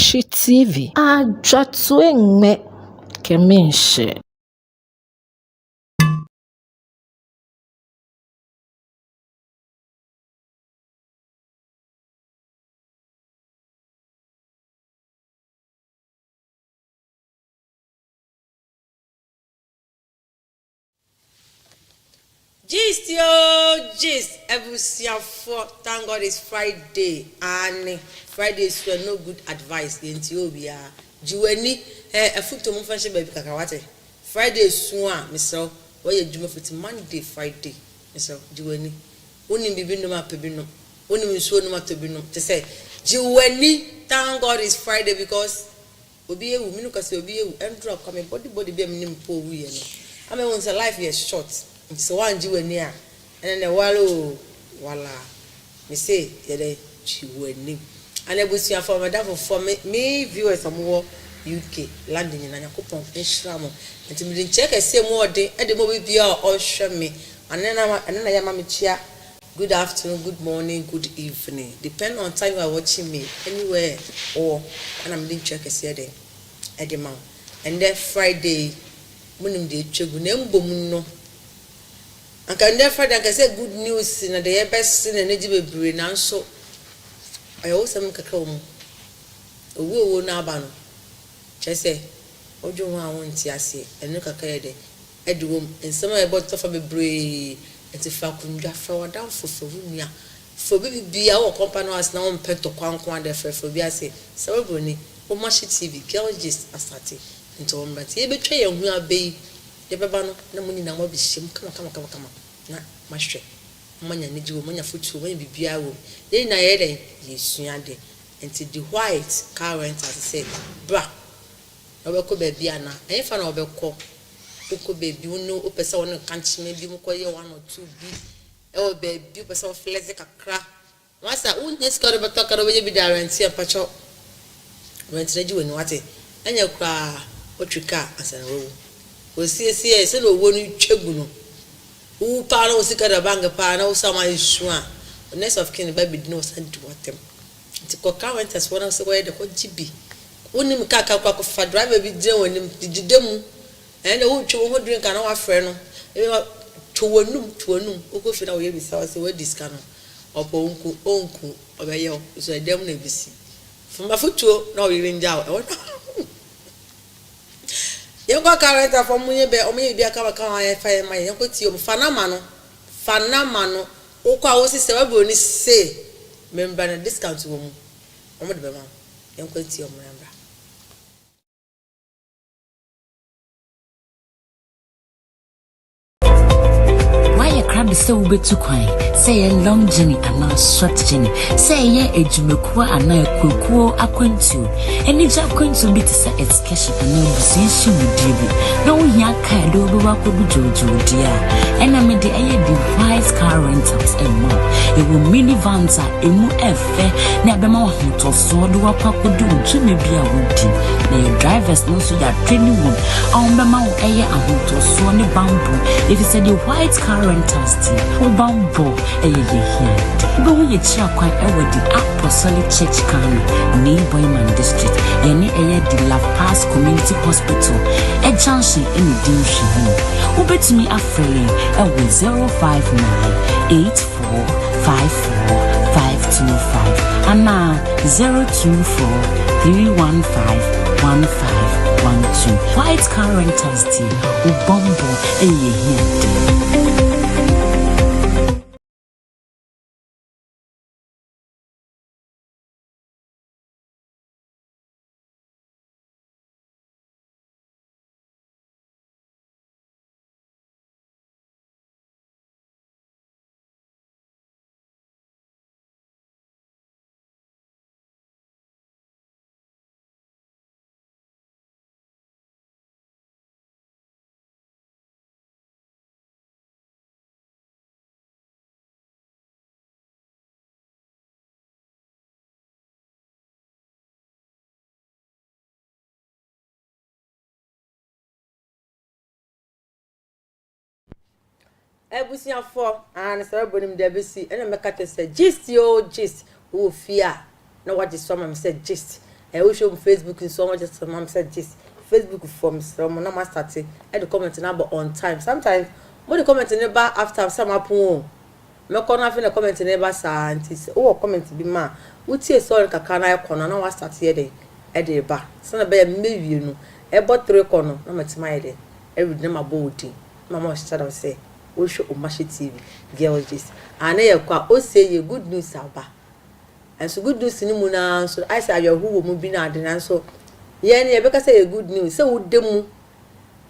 Mahye TV, Adwatoe ŋmɛ kɛmenhyɛ. Gist yoo gist abusuafoɔ thank God it's Friday aane Friday so no good advice yɛn ntie obiara gye w'ani eh afutuo momfa nhyɛ baabi kakra wate Friday so a mesrɛ wo wayɛ adwuma fiti Monday Friday mesrɛ wo gye w'ani wonim biribi nom a pɛ bi nom wonim nsuo nom a tɔ bi nom kyɛ sɛ gye w'ani thank God it's Friday because Obi ewu, me no ka sɛ obi ewu, ɛndura kwa me body body bi a menim mpo owu yɛ no ama ehu sɛ life yɛ short nti sɛ woangye w'ani a ɛnɛ nɛ ware oo walaa me se yɛ dɛn gye w'ani ana abusuafoɔ m'adamfofoɔ me me viewers a wɔwɔ UK London nyinaa Nyankopɔn nhyira mo nti mede nkyia kɛseɛ mu ɔden ɛde ma obi biara a ɔhwɛ me ana na ɛno na yɛ ama mekyia Good afternoon, good morning, good evening depend on time you are watching me anywhere wowɔ ɛna mede ntwa kɛseɛ dɛn ɛde ma wo ɛndɛ Friday yi monim deɛ ɛtwa gu na mbom no anka ɛndɛ Friday anka sɛ good news na deɛ yɛbɛse na anigye bebree nanso ayɛwosɛm kakra wɔ mu owu owuo no aba no kyerɛ sɛ wodwe ho a wonte aseɛ ɛno kakra yɛ dɛ Ɛde wom, nsɛm a yɛbɔ tɔfa bebree. Enti fa akonnwa, frɛ w'adamfo, frɛ wo nua, frɛ obi biribiara. Wowɔ company house na wompɛ ntɔkwa nko ara de a, frɛfrɛ obiara se, Sarah Broni, wo Mahye TV, Girl Gist asate, nti wɔmmra. Nti yɛbɛtwa yɛn ho abɛ yi, yɛbɛba no na mo nyinaa moabɛhyia mu kama-kama-kama na moahwɛ, na moanya anigye wɔ mu, moanya afotuo, moanya biribiara wɔ mu. Yɛn nyinaa yɛyɛ dɛn? Yɛresua adeɛ. Nti The White Car Rentals se, bra na wobɛkɔ baabi anaa? Ɛhefa na wobɛkɔ? Wokɔ baabi, wo ne wopɛ sɛ wo ne nkankyema bi mokɔyɛ one or two bi wɔ baabi, wopɛ sɛ wo flex kakra. Masa, wonnya sika wode bɛtɔ car na wobɛnya bi de arɛnte a, mpakyɛw rent na gye w'ani, wate? Ɛnyɛ koraa wotwe car ansa na wawu. Wɔsiesie sɛdeɛ owuo no twa gu no, wowu paa na wo sika da bank paa na wo sam ayɛ su a, wo next of kin ba bɛdi na wɔsan di wo atɛm. Nti kɔ car renters hɔ na sɛ wɔyɛ dɛ kɔgye bi. Wonim car ka kɔ akɔfa driver bi gyina w'anim gyegyeda mu ɛnna wotwe wo ho drink a na wafrɛ no ebi ma to w'anum to w'anum wokɔ fie na wɔyɛ bisa wo sɛ wadi sika no ɔpɛ wo nku ɔnku ɔbɛyɛ wo nso ɛdɛm na ebesi fam afotuo na ɔyere ngya wo ɛwɔ na yɛnkɔ car rental fɔ ɔmo nyɛ bɛ ɔmo yɛ biribi akama kama yɛfa yɛn ma yɛn yɛnkɔ tie ɔmo fa nama no fa nama no wokɔ a wosi sɛ wabroni se membra na discount wɔ mu ɔmo de bɛma wo yɛnkɔ ntie ɔmo na mbra. Woayɛ krado sɛ wobɛtu kwan, sɛ ɛyɛ long journey anaa short journey, sɛ ɛyɛ adwumakuo anaa akuakuo akwantuo, anigye akwantuo bi te sɛ excursion anaa abusua nhyiamudie bi, na wohia kaa ɛde wobɛwɔ akɔdu dwoodwoodie a, ɛna mede ɛyɛ The White Car Rentals ɛma wo. Yɛwɔ minivans a ɛmu ɛfɛ na ɛbɛma wo ahotɔsoɔ de wakɔ akɔdu wo dwuma bi a wodi. Na yɛ drivers no nso yɛatrɛni wɔn a wɔbɛma wo ɛyɛ ahotɔsoɔ ne bammɔ efisɛ deɛ White Car Rentals deɛ wo bammɔ ɛyɛ yɛ hia. Wobɛhu yɛ kyira kwan ɛwɔ the Apostolic Church Kano, Nii Boyman District. Yɛne ɛyɛ the La Paz Community Hospital junction ɛna di nhwɛmu. Wobɛtumi afrɛ yɛn ɛwɔ 059 84 54 525 anaa 024 315 1512. White Car Rentals deɛ, wo bammɔ ɛyɛ yɛ hia deɛ. Abusuafoɔ, aane sɛ wɛbɔ nim deɛ ɛbɛsi ɛna mɛka kyerɛ sɛ gist yoo gist wowɔ fie a na wagye so ama me sɛ gist. Ɛɛ wohwɛ mu Facebook nso wɔn just ma me sɛ gist. Facebook foɔ mesrɛ mo na mo asate ɛde comment no abɔ on time. Sometimes mo de comment no ba after sɛ mo apon o. Mɛkɔ no afei na comment no ba saa nti sɛ wowɔ comment bi ma a wotie story no kakra na ɛkɔ no na wasate yɛ dɛn ɛde ba. Sɛnea ɛbɛyɛ a mɛwie no ɛbɔ tere kɔ no na matumi ayɛ dɛn ɛread na mabɔ wo din na mama wo shout out sɛ wohwɛ Omahyɛ TV Girls Gist. Ah na yɛkɔ a ose yɛ good news aba. Nanso good news no mu no ara nso ayɛ sɛ awerɛhow wɔ mu bi na ade nanso yɛn no yɛbɛka sɛ ɛyɛ good news sɛ woda mu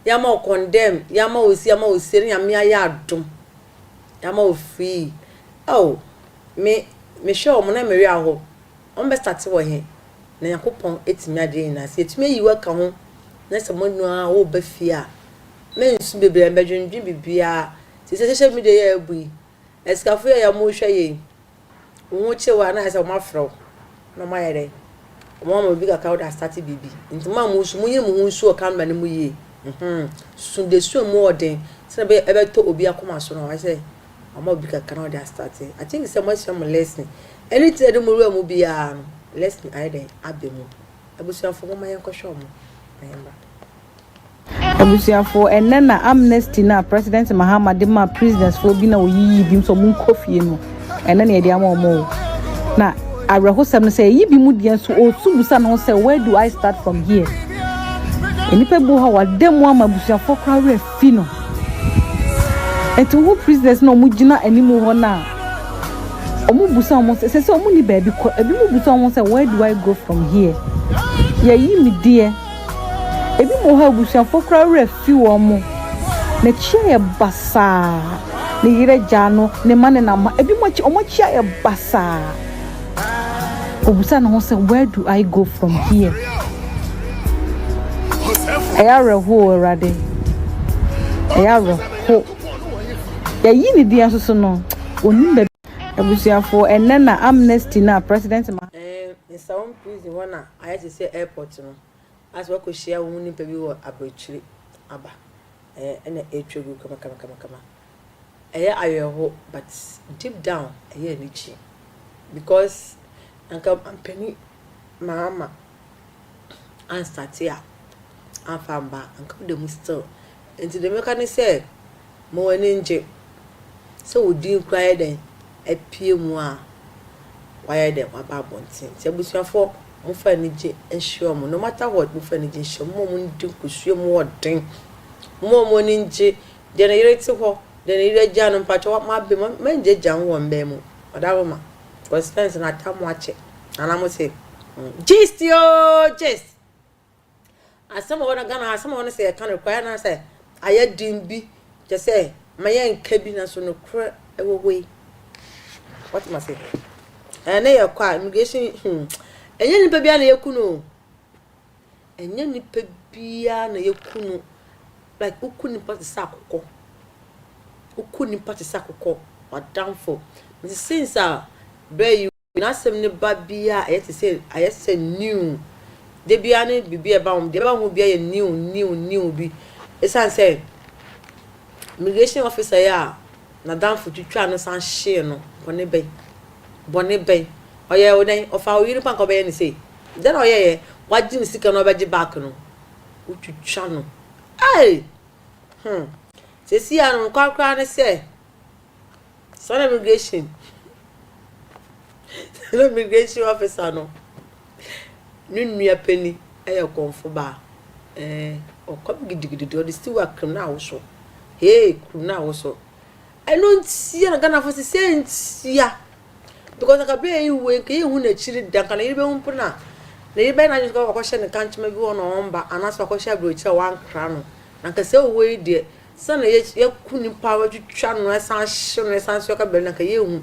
yɛama wo condemn yɛama wo si yɛama wo sie na Nyame ayɛ adom yɛama wo free oh me mehwɛ wɔn na me werɛ ahow wɔn bɛ start wɔ he na Nyankopɔn atumi adeɛ nyinaa sɛ yɛtumi ayi wo aka ho na sɛ mo no ara woba fie a mensu bebree mbɛdwendwen biribiara te sɛ social media yɛ abu yi asikafo yɛ yɛ wɔn hwɛ yɛn Wo ho kye wo a na ayɛ sɛ wɔafrɛ wo na wɔayɛ dɛn? Wɔama wo biribi kakra wode astate biribi. Nti mo a moresu, monyere mo ho nsu wɔ camera no mu yie. Mhm. Su de su a emu wɔ den sɛdeɛ ɛbɛyɛ ɛbɛtɔ obi akoma so no wayɛ sɛ wama wo biribi kakra na wode astate. I think sɛ moasua mo lesson. Anything a ɛde mo wura mu biara no, lesson ayɛ dɛn? Aba mu. Abusuafoɔ momma yɛnkɔhwɛ wɔn na yɛmmra. Abusuafoɔ, ɛnnɛ na amnesty no a President Mahama de maa prisoners foɔ bi na ɔyiyii binom sɛ wɔn nkɔ fie no, ɛnnɛ na yɛde ama wɔn o. Na awerɛhosɛm no sɛ yɛyi bi mu deɛ nso ɔresu busa ne ho sɛ where do I start from here? Nnipa bi wɔ hɔ a wɔada mu ama abusuafoɔ koraa werɛ afi no. Nti wohu prisoners na wɔgyina anim hɔ no a, wɔbusa wɔn sɛ, sɛ sɛ wɔn nni baabi kɔ, ebinom busa wɔn sɛ where do I go from here? Yɛyi me deɛ. Ebinom wɔ hɔ a abusuafo koraa werɛ fi wɔn. N'akyi ayɛ basaa. Ne yere agyaa no, ne mma nenam hɔ. Ebinom akyi, wɔn akyi ayɛ basaa. Obisa ne ho sɛ, Where do I go from here? Ɛyɛ awerɛhow o, Awurade. Ɛyɛ awerɛhow. Yɛayi ne din nso so no, onim baabi. Abusuafo, ɛnnɛ na amnesty no a President Mahama. Ɛɛ Nsawam prison hɔ na ayɛ te sɛ airport no, asɛ woakɔhyia wo ho nipa bi wɔ aburokyire aba ɛɛ ɛna ɛretwa gu kamakamakama. Ɛyɛ awerɛho but deep down ɛyɛ anigye because anka mampanin Mahama anstate a amfa amba a anka woda mu still. Nti deɛ mɛka ne sɛ ma w'ani ngye sɛ wo din koraa ayɛ dɛn apue mu a wayɛ dɛn waba abɔnten. Nti abusuafoɔ momfa anigye nhyira wɔn no matter what momfa anigye nhyira wɔn, momma wɔn ndi nkosua mu wɔ den, momma wɔn ani ngye, deɛ ne yere te hɔ, deɛ ne yere agya no mpakyɛ moabe mu, mɛngyagya ho wɔ mbɛn mu, ɔdaroma, because fence no ata mo akyɛ, anaa mo se gist yoo gist. Asɛm a ɛwɔ Ghana ha, asɛm a ɛwɔ no sɛ yɛka nokorɛ a na sɛ ayɛ den bi, kyɛ sɛ ma yɛnka bi nanso nokorɛ ɛwɔ hɔ yi. Wate ma se? Ɛne yɛkɔ a immigration hmm, ɛnyɛ nipa biara na yɛku no o. Ɛnyɛ nipa biara na yɛku no. Like woku nipa te sɛ akokɔ. Woku nipa te sɛ akokɔ, w'adamfo. Nti since a berɛ yi N'asɛm no ba biara a ɛyɛ te sɛ ayɛ sɛ new. Da biara ne biribi a ɛba ho, deɛ ɛba ho biara yɛ new, new, new bi. Ɛsiane sɛ immigration officer yi a n'adamfo twitwaa no san hyee no, bɔne bɛn? Bɔne bɛn? Ɔyɛɛ wo dɛn? Ɔfaa wo yere mpo anka wobɛyɛ no sei? Dɛn na ɔyɛeɛ? Wagye ne sika na ɔbɛgye back no, wotwitwa no. Ei! Hmm. Seesei ara no, nokware koraa ne sɛ, Saa na immigration saa na immigration officer no ne nua panin yɛ kɔmfo baa. Ɛɛ ɔkɔm gidigidi ɔde siw akrim na awoso. Hey krim na awoso. Ɛno ntia na Ghanafo sɛ sɛ ntia because anka bere a eyi wei nka yɛnhu n'akyiri da nka ne yere bɛhu mpo na ne yere bɛyɛ n'adwene sɛ wakɔhyɛ ne kankyema bi hɔ na ɔmba anaasɛ wakɔhyɛ aburokyire a wankra no na nka sɛ owuo yi deɛ Sɛnea yɛ yɛku nipa wɔatwitwa no ɛsan ahye no ɛsan nso ɛka baabi no anka yɛnhu.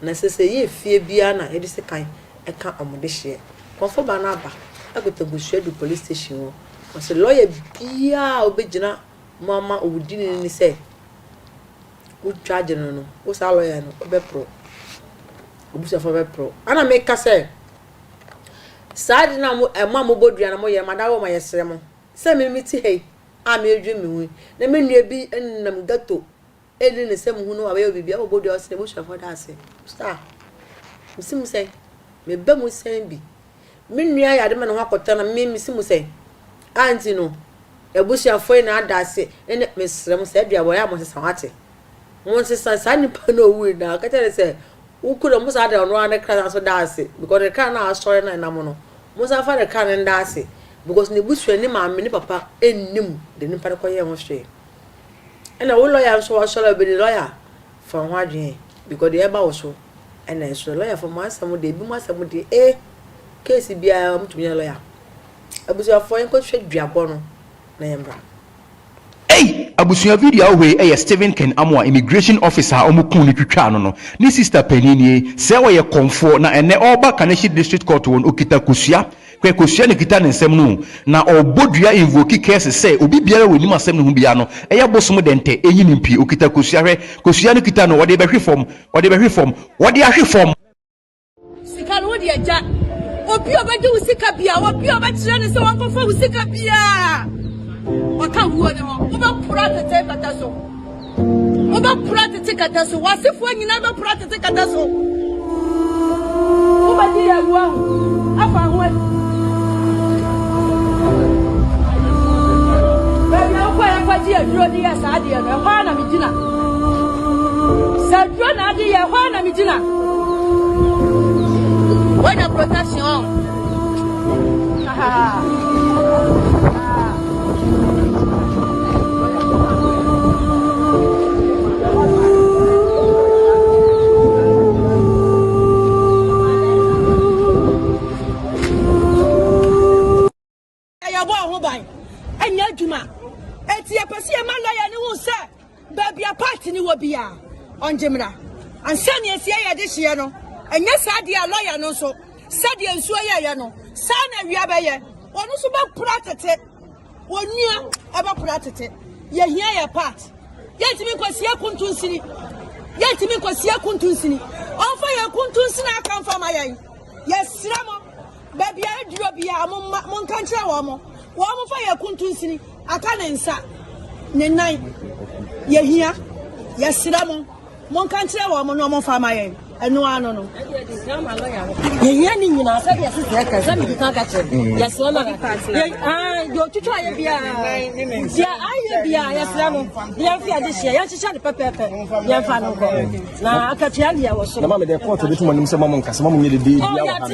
Na ɛsɛ sɛ ɛyɛ efie biara na yɛde sekan ɛka wɔn dehyeɛ. Kɔmfo baa no aba ɛkuta nkosua du police station hɔ. Ɔse lawyer biara a ɔbɛgyina mu ama owudini no ne sɛ wo charge no no, wo saa lawyer no wobɛporɔ. Obusuafoɔ bɛporɔ. Ɛna meka sɛ saa ade no a mo ɛmo a mobɔ dua no moyɛ no madawɔ ma yɛsrɛ mo sɛ me mete ha yi a meredwen me ho yi, na me nua bi nenam ghetto redi ne nsam hu no wabɛyɛ biribi a ɔbɔ dua ɔse n'abusuafoɔ da ase. Star, mesi mu sɛn? Meba mu sɛn bi? Me nua ayɛ ade ma ne ho akɔtɔ na me mesi mu sɛn? A nti no, abusuafoɔ nyinaa da ase ne mesrɛ mo sɛ aduabɔ yɛ a monsesa wate. Monsesa saa nipa no owui na ɔka kyerɛ no sɛ woku no mo saa de ɔno ara ne kra san so da ase because ne kra no a asɔre no ɛnam no monsan fa ne kra no nda ase because ne busua ne maame ne papa nnim de nipa no kɔyɛɛ ho hwee. Ɛna wo lawyer nso ɔsɔre a obedi lawyer fa ho adwene because deɛ ɛba wo so ɛna ɛso lawyer fo mo asɛm deɛ ebi mo asɛm deɛ eh case biara wɔn tumi yɛ lawyer abusuafoɔ yɛn kɔ hwɛ duabɔ no na yɛn bra. Ei! Abusua video a wohwɛ yi yɛ Stephen Ken Amoah, immigration officer a wɔkuu no twitwaa no no, ne sister panin nie. Sɛɛ ɔyɛ kɔmfoɔ na ɛnnɛ ɔreba Kaneshie District Court hɔ no ɔkita kosua. Hwɛ kosua na ɛkita ne nsam no o. Na ɔrebɔ dua invoke curse sɛ obi biara a ɔnim asɛm no ho biara no ɛyɛ bosom dɛntɛ ɛnyi no mpue. Ɔkita kosua hwɛ kosua no kita no ɔde rebɛhwe fam, ɔde rebɛhwe fam, ɔde ahwe fam. Sika no wode agya. Obi a ɔbɛgye wo sika bia, obi a ɔbɛkyerɛ ne sɛ wɔnkɔfa wo sika bia. Ɔka wuo ne ho. Wobɛpora tete kata so. Wobɛpora tete kata so. W'asefoɔ nyinaa bɛpora tete kata so. Wobɛgye yɛ awu ahu. Afa ho adi. Baabi a wokɔ yɛ kɔgye aduro de yɛ saa adeɛ no, ɛhɔ ara na megyina. Sɛ aduro na ade yɛ, ɛhɔ ara na megyina. Woanya protection ɔn. Yɛbɔ ho ban ɛnyɛ adwuma. Eti yɛpɛ sɛ yɛma lɔya no hu sɛ baabi a paati no wɔ biara ɔngye mmra. Ansa na yɛsi ayɛ adehyeɛ no, ɛnyɛ saa deɛ a lɔya no nso sɛdeɛ nsuo yɛeɛ no saa na awia bɛyɛ. Ɔno nso bɛpora tete. Onua ɛbɛpora tete. Yɛhia yɛ paat. Yɛntumi nkɔsie kuntunsini. Yɛntumi nkɔsie kuntunsini. Ɔmfa yɛn kuntunsini aka mfa ma yɛn. Yɛsrɛ mo. Baabi a aduro biara momma monka nkyerɛ wɔn mo. Wɔn mo fa yɛ kuntunsini aka ne nsa ne nan. Yɛhia. Yɛsrɛ mo. Monka nkyerɛ wɔn mo na wɔn fa ma yɛn. Ɛno ano no. Yɛhia ne nyinaa sɛdeɛ sisi ɛka sɛ mede ka ka kyerɛ mm. yɛsrɛ no deɛ ɔtwitwa ayɛ biara deɛ ayɛ biara yɛsrɛ no yɛmfe ade hyeɛ yɛnhyehyɛ no pɛpɛɛpɛ yɛmfa no nkɔ Na akatua deɛ wɔ soro. Na maame deɛ kɔɔto bɛtum anim sɛ mamu nkasa mamu nyɛ dede bi wɔ ha no.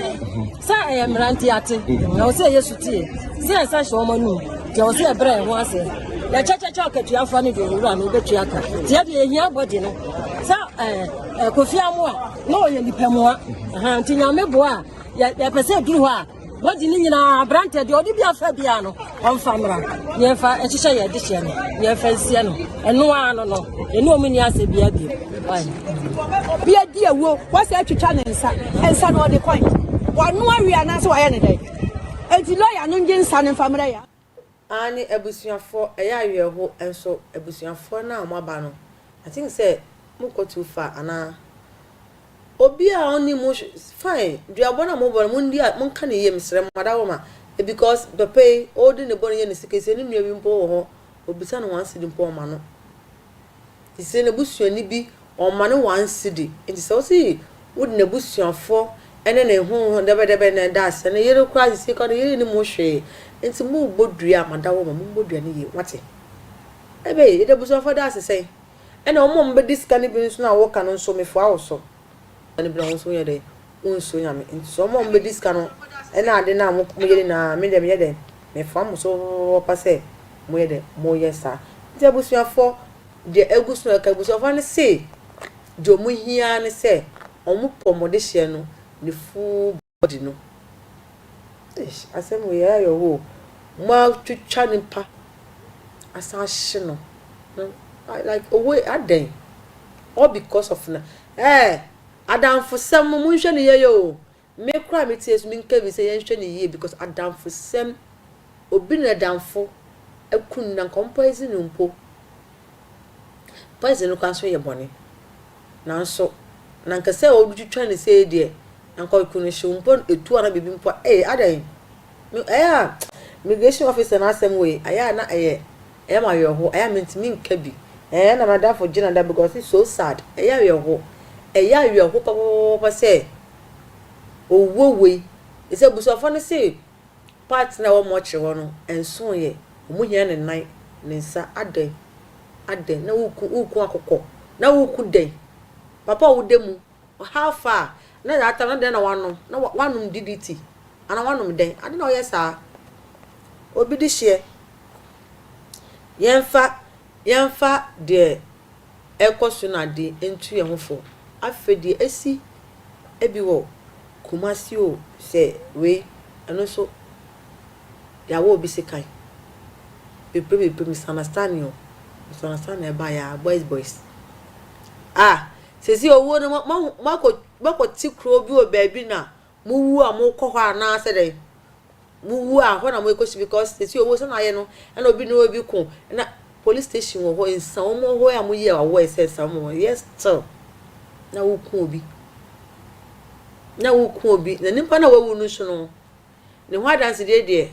Sɛ ɛyɛ mmerante ate na wɔ sɛ ɛyɛ sutie sɛ ɛnsa hyɛ wɔn anum deɛ wɔ sɛ ɛbrɛ ɛho ase yɛkyɛkyɛkyɛ akatuafoɔ no deɛ owura no wobɛtua ka nti ɛdeɛ ɛhia bɔgye no sɛ ɛɛ kofi amoa na ɔyɛ nipa mua nti nyame boa a yɛpɛ sɛ ɛduru hɔ a Bɔdi ne nyinaa aberanteɛ deɛ ɔde bi afa biara no ɔmfa mmra yɛmfa nhyehyɛ yɛn adehyeɛ no yɛmfa nsie no ɛno ara no no yɛne wɔn nni asɛ biara bio. Obi adi awuo wɔsɛ atwitwa ne nsa nsa no ɔde kɔn wano awie anaasɛ wayɛ ne dɛn enti lɔya no ngye nsa no mfa mmrɛ yɛn. Aane abusuafoɔ ɛyɛ awerɛho nso abusuafoɔ no a wɔaba no I think sɛ mokɔ too far anaa obi a ɔnni mo hwee fine duabɔ no a mobɔ no mondi a monka no yie mesrɛ mo adawoma because papa yi ɔredi ne bɔne yɛ ne sika sie ne nua bi mpo wɔ hɔ obisa no one cedi mpo ɔma no. Nti sɛ n'abusuani bi ɔma no one cedi nti sɛ wose wode n'abusuafoɔ ne ne ho dɛbɛdɛbɛ na ɛda ase ne yere koraa sisi koraa ne yere nnim ho hwee nti mobɔ dua a mada wɔ ma mommɔ dua no yie moate ɛbɛyi yɛde abusuafoɔ da ase sɛn ɛna wɔn a wɔbɛdi sika no bi nso no a woka no nso mefoa wo so no bi na wo nso woyɛ dɛn wonsuro nyame nti sɛ wɔn a wɔbɛdi sika no ɛna ade no a moyɛ nyinaa me deɛ meyɛ dɛn mefoa mo so papa sɛ moyɛ dɛn moyɛ saa nti abusuafoɔ Deɛ ɛgu so no ɛka abusuafoɔ no se deɛ wɔn hia ara ne sɛ wɔn pɛ wɔn dehyeɛ no ne full body no. Eish asɛm wei ɛyɛ awerɛhoɔ o. Moatwitwa nipa asan ahye no no like owei adɛn all because of na eh adamfosɛm no monhwɛ no yie o. Me koraa me tie so me nka bi sɛ yɛnhwɛ no yie because adamfosɛm obi na adamfo aku no na nka ɔmo poison no mpo poison no koraa nso yɛ bɔne nanso na nka sɛ ɔde twitwa no sei deɛ na nka ɔku no hyew mpo etu ana biribi mpo a ee adɛn me ɛyɛ a immigration officer n'asɛm wei ɛyɛ a na ɛyɛ ɛyɛ ma awerɛho ɛyɛ a mentumi nka bi ɛɛ na m'adamfo gyina da because it's so sad ɛyɛ awerɛho ɛyɛ awerɛho papapapa sɛ owuo wei. Ɛsɛ abusuafoɔ no se part no a ɛwɔ mortuary hɔ no ɛnsoeɛ, wɔn hia ne nan, ne nsa, adɛn, adɛn, na woreku, woreku akokɔ, na woreku dɛn? Papa a woda mu, how far, na that time na dɛn na wanom, na wanom DDT, anaa wanom dɛn, ade na ɔyɛ saa? Obi de hyeɛ, yɛmfa, yɛmfa deɛ ɛrekɔ so no ade ntu yɛn ho fo. Afei deɛ asi bi wɔ Kumasi o, sɛ wei, ɛno nso yɛawɔ obi sekan. Bepire bepire, misunderstanding o, misunderstanding na ɛbaeɛ a, boys boys. Ah, seesei owuo no, moahu, moakɔ, moakɔte kuro bi wɔ baabi na mowu a mokɔ hɔ anaasɛ dɛn? Mo wu a hɔ na mo kɔ si because sisi owo sɛ na ayɛ no ɛna obi ne obi ko ɛna police station wɔ hɔ nsa wɔn wɔ hɔ a mo yɛ awɔ ɛsɛ nsa wɔn wɔ yɛ still na wo ku obi na wo ku obi na nipa na wawu no so no ne ho adansedie deɛ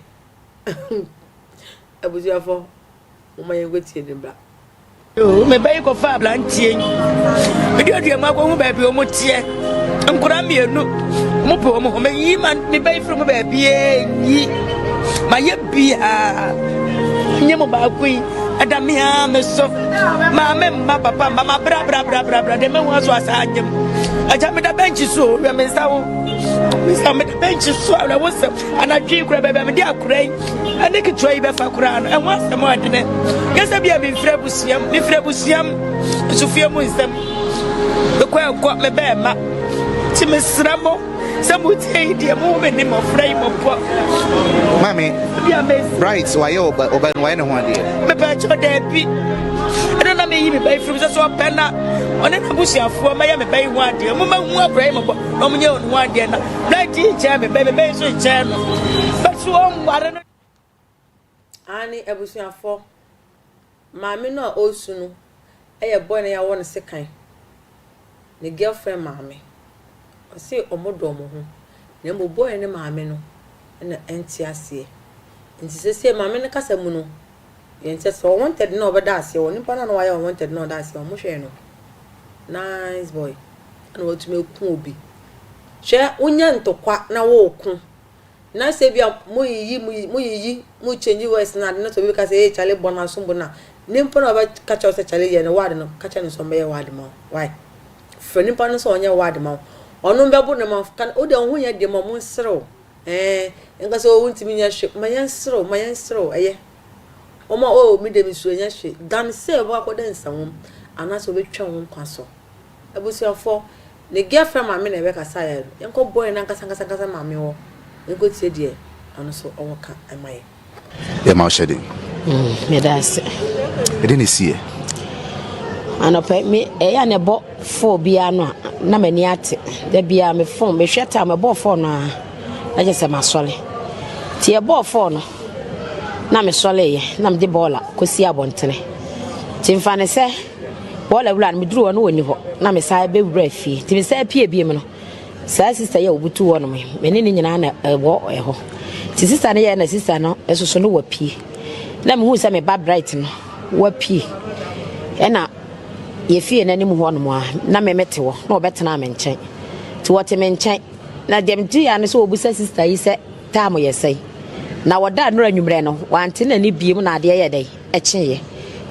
abusuafo Momma yɛnkɔtie ne bra. Yoo, me ba yi kɔfa aberanteɛ yi. Meduadua mu akɔhu baabi wɔn teɛ. Nkwadaa mmienu, wɔn pɛ wɔn ho. Meyi ma me ba yi firi mu baabi nyi. Mayɛ biara. Nye mo baako yi, ɛda me ara me so. Maame mma papa mma ma bra bra bra bra bra de me ho aso asa anyem. Agya meda bɛnkyi so, wɛ me nsa ho. Me nsa meda bɛnkyi so awerɛhosɛm. Anadwo yi koraa baabi a mede akora yi ne ketewa yi bɛfa koraa no, ɛho asɛm a ɛdene. Nyɛ sɛ bia memfiri abusuam, mefiri abusuam, nso fie mu nsɛm. Mekɔ ɛkɔ, mebɛɛ ma. Nti mesrɛ mo sɛ motie yi deɛ mo me ne mmɔfra yi mmɔbɔ. Maame, Bright wayɛ ɔba ɔba no wayɛ ne ho adeɛ. Mepɛ kyɛw daabi. Ɛno na meyi me ba yi firi mu sɛ sɛ ɔpɛ na ɔne n'abusuafoɔ mɛyɛ me ba yi ho adeɛ. Mo mahu akora yi mmɔbɔ na ɔmo nyɛ wɔn ho adeɛ na Bright yi nkyɛn me bɛ me bɛ nso nkyɛn no bɛso ɔnware no. Aane abusuafoɔ, maame no a ɔresu no yɛ boy no a yɛawɔ no sekan, ne girlfriend maame. Ɔse wɔn dɔ wɔn ho, na mmom boy no maame no na ɛnte aseɛ. Nti seesei maame no kasa mu no, yɛnte aseɛ. Unwanted no a ɔbɛda aseɛ, wɔ nipa no a na wayɛ unwanted no a ɔda aseɛ, wɔn hwɛɛ no. Nice boy. Ɛna watumi aku obi. Hwɛ wonya ntɔkwa na woreko na sɛ ebia moyiyi moyiyi mo change words na ade na sɛ obi bɛka sɛ ee kyale bɔ no aso bo no a ne mpo na ɔbɛka kyerɛ wo sɛ kyale yɛ no word no ka kyerɛ no sɛ ɔmmɛyɛ word ma wo why frɛ nipa no sɛ ɔnyɛ word ma wo ɔno mbɛbo no ma ka wo deɛ wo ho nyɛ deɛ ma ɔmo nserew ɛɛ nka sɛ o wontumi nyɛ hwe ma yɛnserew ma yɛnserew ɛyɛ wɔn a o me deɛ mesuro nyɛ hwe dan sɛ wɔbɛkɔ akɔda nsawom anaasɛ wɔbɛtwa wo nkwa so. Abusuafoɔ, ne girlfriend maame na ɛbɛkasaeɛ no, yɛnkɔ boy no ankasa ankasa ankasa maame hɔ, yɛnkɔ tie deɛ ɔno nso ɔwɔ ka ma yɛn. Yɛma wo hyɛden. Mm, meda ase. Ɛdɛn na ɛsiiɛ? Anɔpa yi, me ɛyɛ a na ɛbɔ fɔɔ biara no a na m'ani ate. Da biara me fon mehwɛ time ɛbɔɔ fɔɔ no a na kyerɛ sɛ masɔre. Nti ɛbɔɔ fɔɔ no na mesɔreeɛ na mede bɔɔla kɔsi abɔntene. Nti mfa ne sɛ Bɔɔla wura no, meduruu hɔ no ɔnni hɔ, na mesan bɛwuraa fie. Nti mesan pie biom no, saa sista yi a ɔbutu hɔ nom yi, me ne ne nyinaa na ɛwɔ ɛhɔ. Nti sista no yɛɛ na sista no nso no wapie. Na mehu sɛ me ba Bright no wapie. Ɛna yɛfie no anim hɔ nom a, na me mete hɔ, na ɔbɛtenaa me nkyɛn. Nti wɔte me nkyɛn. Na deɛ mete ya no sɛ ɔbusa sista yi sɛ taam yɛ sɛn. Na wɔda nnora anwummerɛ no, wante n'ani biem na adeɛ yɛ dɛn? Ɛkyeeɛ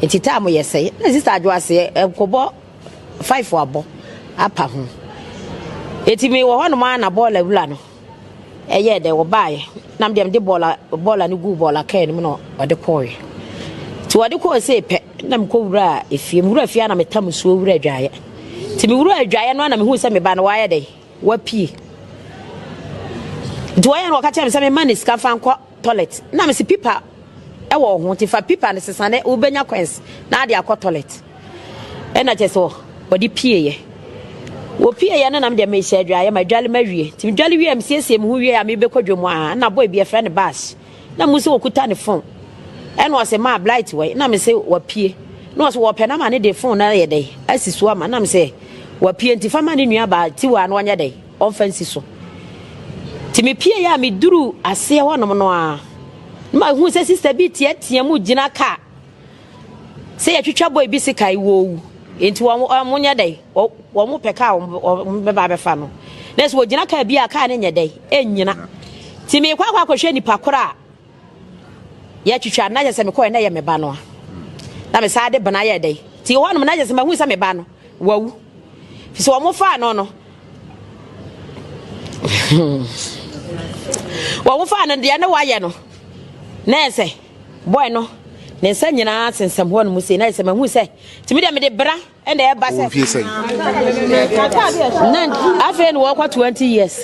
nti time yɛ sɛe na sister adwo aseɛ ɛkɔbɔ five abɔ apa ho eti mi wɔ hɔnom a na bɔɔla wura no ɛyɛɛ dɛ wɔbaeɛ na medeɛ mede bɔɔla bɔɔla no guu bɔɔla kaa no mu na ɔde kɔɔeɛ nti wɔde kɔɔ sei pɛ na mekɔ wura efie mewura fie a na metam nsuo wura adwaeɛ nti mewura adwaeɛ no a na mehu sɛ me ba no wayɛ dɛ wapie nti wɔyɛ no wɔka kyerɛ me sɛ mema ne sika fa nkɔ toilet na mese pipa ɛwɔ wo ho nti fa pipa no sesa ne wobɛnya coins na ade akɔ toilet ɛna kyɛ sɛ wɔde pieeɛ wɔpieeɛ no nam deɛ mehyɛ adwaeɛ ma adwale ma wie nti medwale wie a mesiesie me ho wie a mebɛkɔ dwom a na boy bi ɛfrɛ no bash na mu sɛ wɔkuta ne phone ɛna ɔsɛ maa blight wɔ na mese wapie na ɔsɛ wɔpɛ na ma ne de phone no ayɛ dɛn asi so ama na mesɛ wapie nti fa ma ne nua baa tiwa na ɔnyɛ dɛn ɔmfa nsi so. Nti mepieeɛ a meduruu aseɛ hɔnom no ara na mahu sɛ sista bi teatea mu gyina kaa sɛ yɛtwitwa bɔe bi sekan wɔwu nti wɔn wɔn nyɛ dɛn wɔn pɛ kaa wɔn bɛba abɛfa no na sɛ wɔgyina kaa bi a kaa no nyɛ dɛn ɛnnyina. Nti meekɔ akɔ akɔhwɛ nipa koro a yɛatwitwa no, na kyerɛ sɛ mekɔɛ na ɛyɛ me ba no a. Na mesaa de bena yɛɛ dɛn. Nti hɔnom na kyerɛ sɛ mahu sɛ me ba no wawu. Fi sɛ wɔn faa no no, wɔn faa no deɛ ne wayɛ no, na ɛsɛ boy no ne nsa nyinaa sensɛm hɔ nom sei, na ɛsɛ mahu sɛ, nti me deɛ mede bra ɛna ɛba sɛ. Mfie sɛn? Na afei na wɔkɔ 20 years.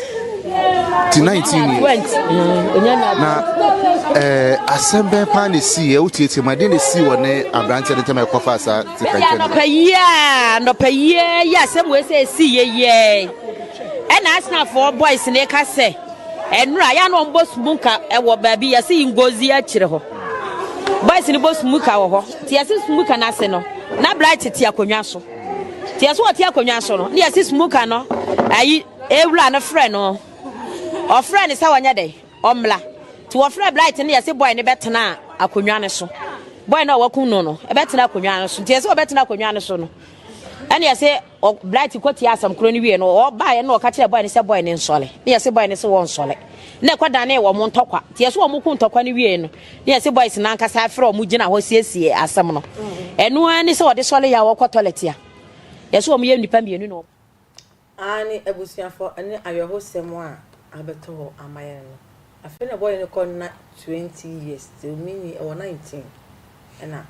Ti 19 years. 20. Mm, na ɛɛ eh, asɛm bɛn paa na esi yɛ wotietie mu ɛdeɛ na esi wɔ ne aberanteɛ no ntam a ɛkɔfa saa ti kankyɛn. Anɔpa yie anɔpa yie yɛ asɛm wei sɛ esi yɛ yie ɛna Arsenalfoɔ boys ne ka sɛ. Ɛnora yɛ a na wɔn bɔ smuka wɔ baabi yɛse Ngozi akyire hɔ. Boys no bɔ smuka wɔ hɔ. Nti yɛse smuka no ase no na Bright te akonnwa so. Nti yɛse ɔte akonnwa so no na yɛse smuka no ayi ewura no frɛ no. Ɔfrɛ no sɛ ɔnyɛ dɛn ɔmmla. Nti wɔfrɛ Bright no yɛse boy no bɛtena akonnwa no so. Boy no a wɔakum no no ɛbɛtena akonnwa no so. Nti yɛse ɔbɛtena akonnwa no so no ɛna yɛse Ɔ Bright kɔtiee asɛm korɔ no wieɛ no, ɔbaeɛ na ɔka kyerɛɛ boy no sɛ boy no nsɔre. Na yɛse boy no se wɔnsɔre. Na ɛkɔdanee wɔn ntɔkwa. Nti yɛse wɔn ko ntɔkwa no wieɛ no, na yɛse boys no ankasa afrɛ wɔn gyina hɔ siesie asɛm no. Ɛno ara ne sɛ ɔde sɔre yɛ a ɔkɔ toilet a, yɛse wɔn yɛ nnipa mmienu na wɔn. Aane, abusuafoɔ, ɛne awerɛhosɛm a abɛtɔ hɔ ama yɛn no. Afei na boy no kɔ na 20 years, sɛ ɔmenyi, ɔwɔ 19 ɛna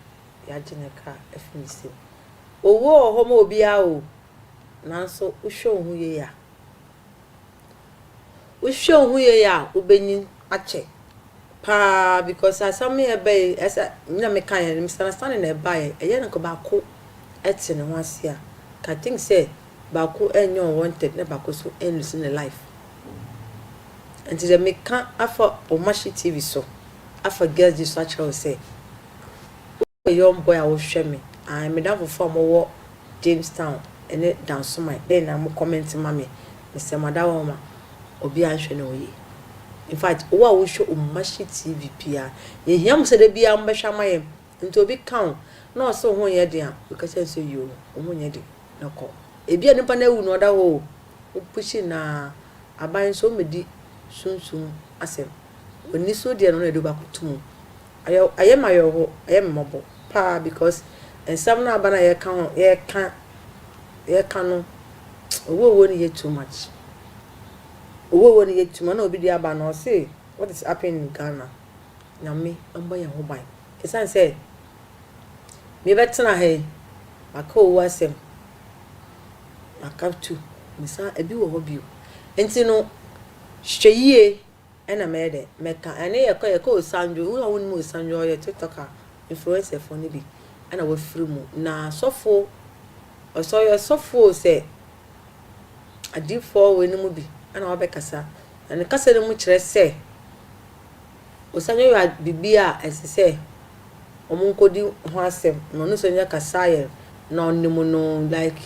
yɛagye ne kra afiri ne nsam. Owuo wɔ hɔ ma obiara o, nanso wohwɛ wo ho yie a, wohwɛ wo ho yie a wobɛnyin akyɛ paa because asɛm yi a ɛba yi ɛsɛ me na meka yɛ misunderstanding na ɛbaeɛ ɛyɛ no nka baako te ne ho ase a nka I think sɛ baako ɛnyɛ unwanted na baako nso ɛnlose ne life nti deɛ meka afa Omashi TV so afa Girls Gist so akyerɛ wo sɛ Woyɛ young boy a wohwɛ me ae me damfofo a wɔwɔ Jamestown ne Dansoman dɛn na mo comment ma me mesrɛ mo adawɔma obiara nhwɛ ne ho yie infact wo a wohwɛ Omashi TV biara yɛhia mo sɛ da biara mobɛhwɛ ama yɛn nti obi ka wo na ɔse wo ho nyɛ den a woka kyerɛ no sɛ yoo wo ho nyɛ den na kɔ ebia nipa no awu na ɔda hɔ o wo pushi no ara aban nso ɔmmɛdi sunsum asɛm w'ani so deɛ no na yɛde wo bɛakɔto mu Ayɛ ayɛ me ayerɛho, ɛyɛ me mmɔbɔ paa because nsɛm no aba no a yɛka ho yɛka yɛka no owuo owuo no yɛ too much. Owuo owuo no yɛ too much na obi de aba no ɔse what is happening in Ghana Nyame mmɔ yɛn ho ban ɛsiane sɛ mebɛtena ha yi maka owuo asɛm maka tu mesan ebi wɔ hɔ bio nti no hwɛ yie Ɛna mɛyɛ dɛ mɛka ɛne yɛkɔ yɛkɔ Osanjo wo a wonim Osanjo ɔyɛ tiktoker influencer foɔ no bi ɛna wafiri mu na sɔfo ɔsɛ ɔyɛ sɔfo o sɛ adiifoɔ wei no mu bi ɛna wabɛkasa na ne kasa no mu kyerɛ sɛ Osanjo yɛ biribi a ɛsɛ sɛ wɔn nkɔdi ho asɛm na ɔno Osanjo kasa yɛ na ɔnim no like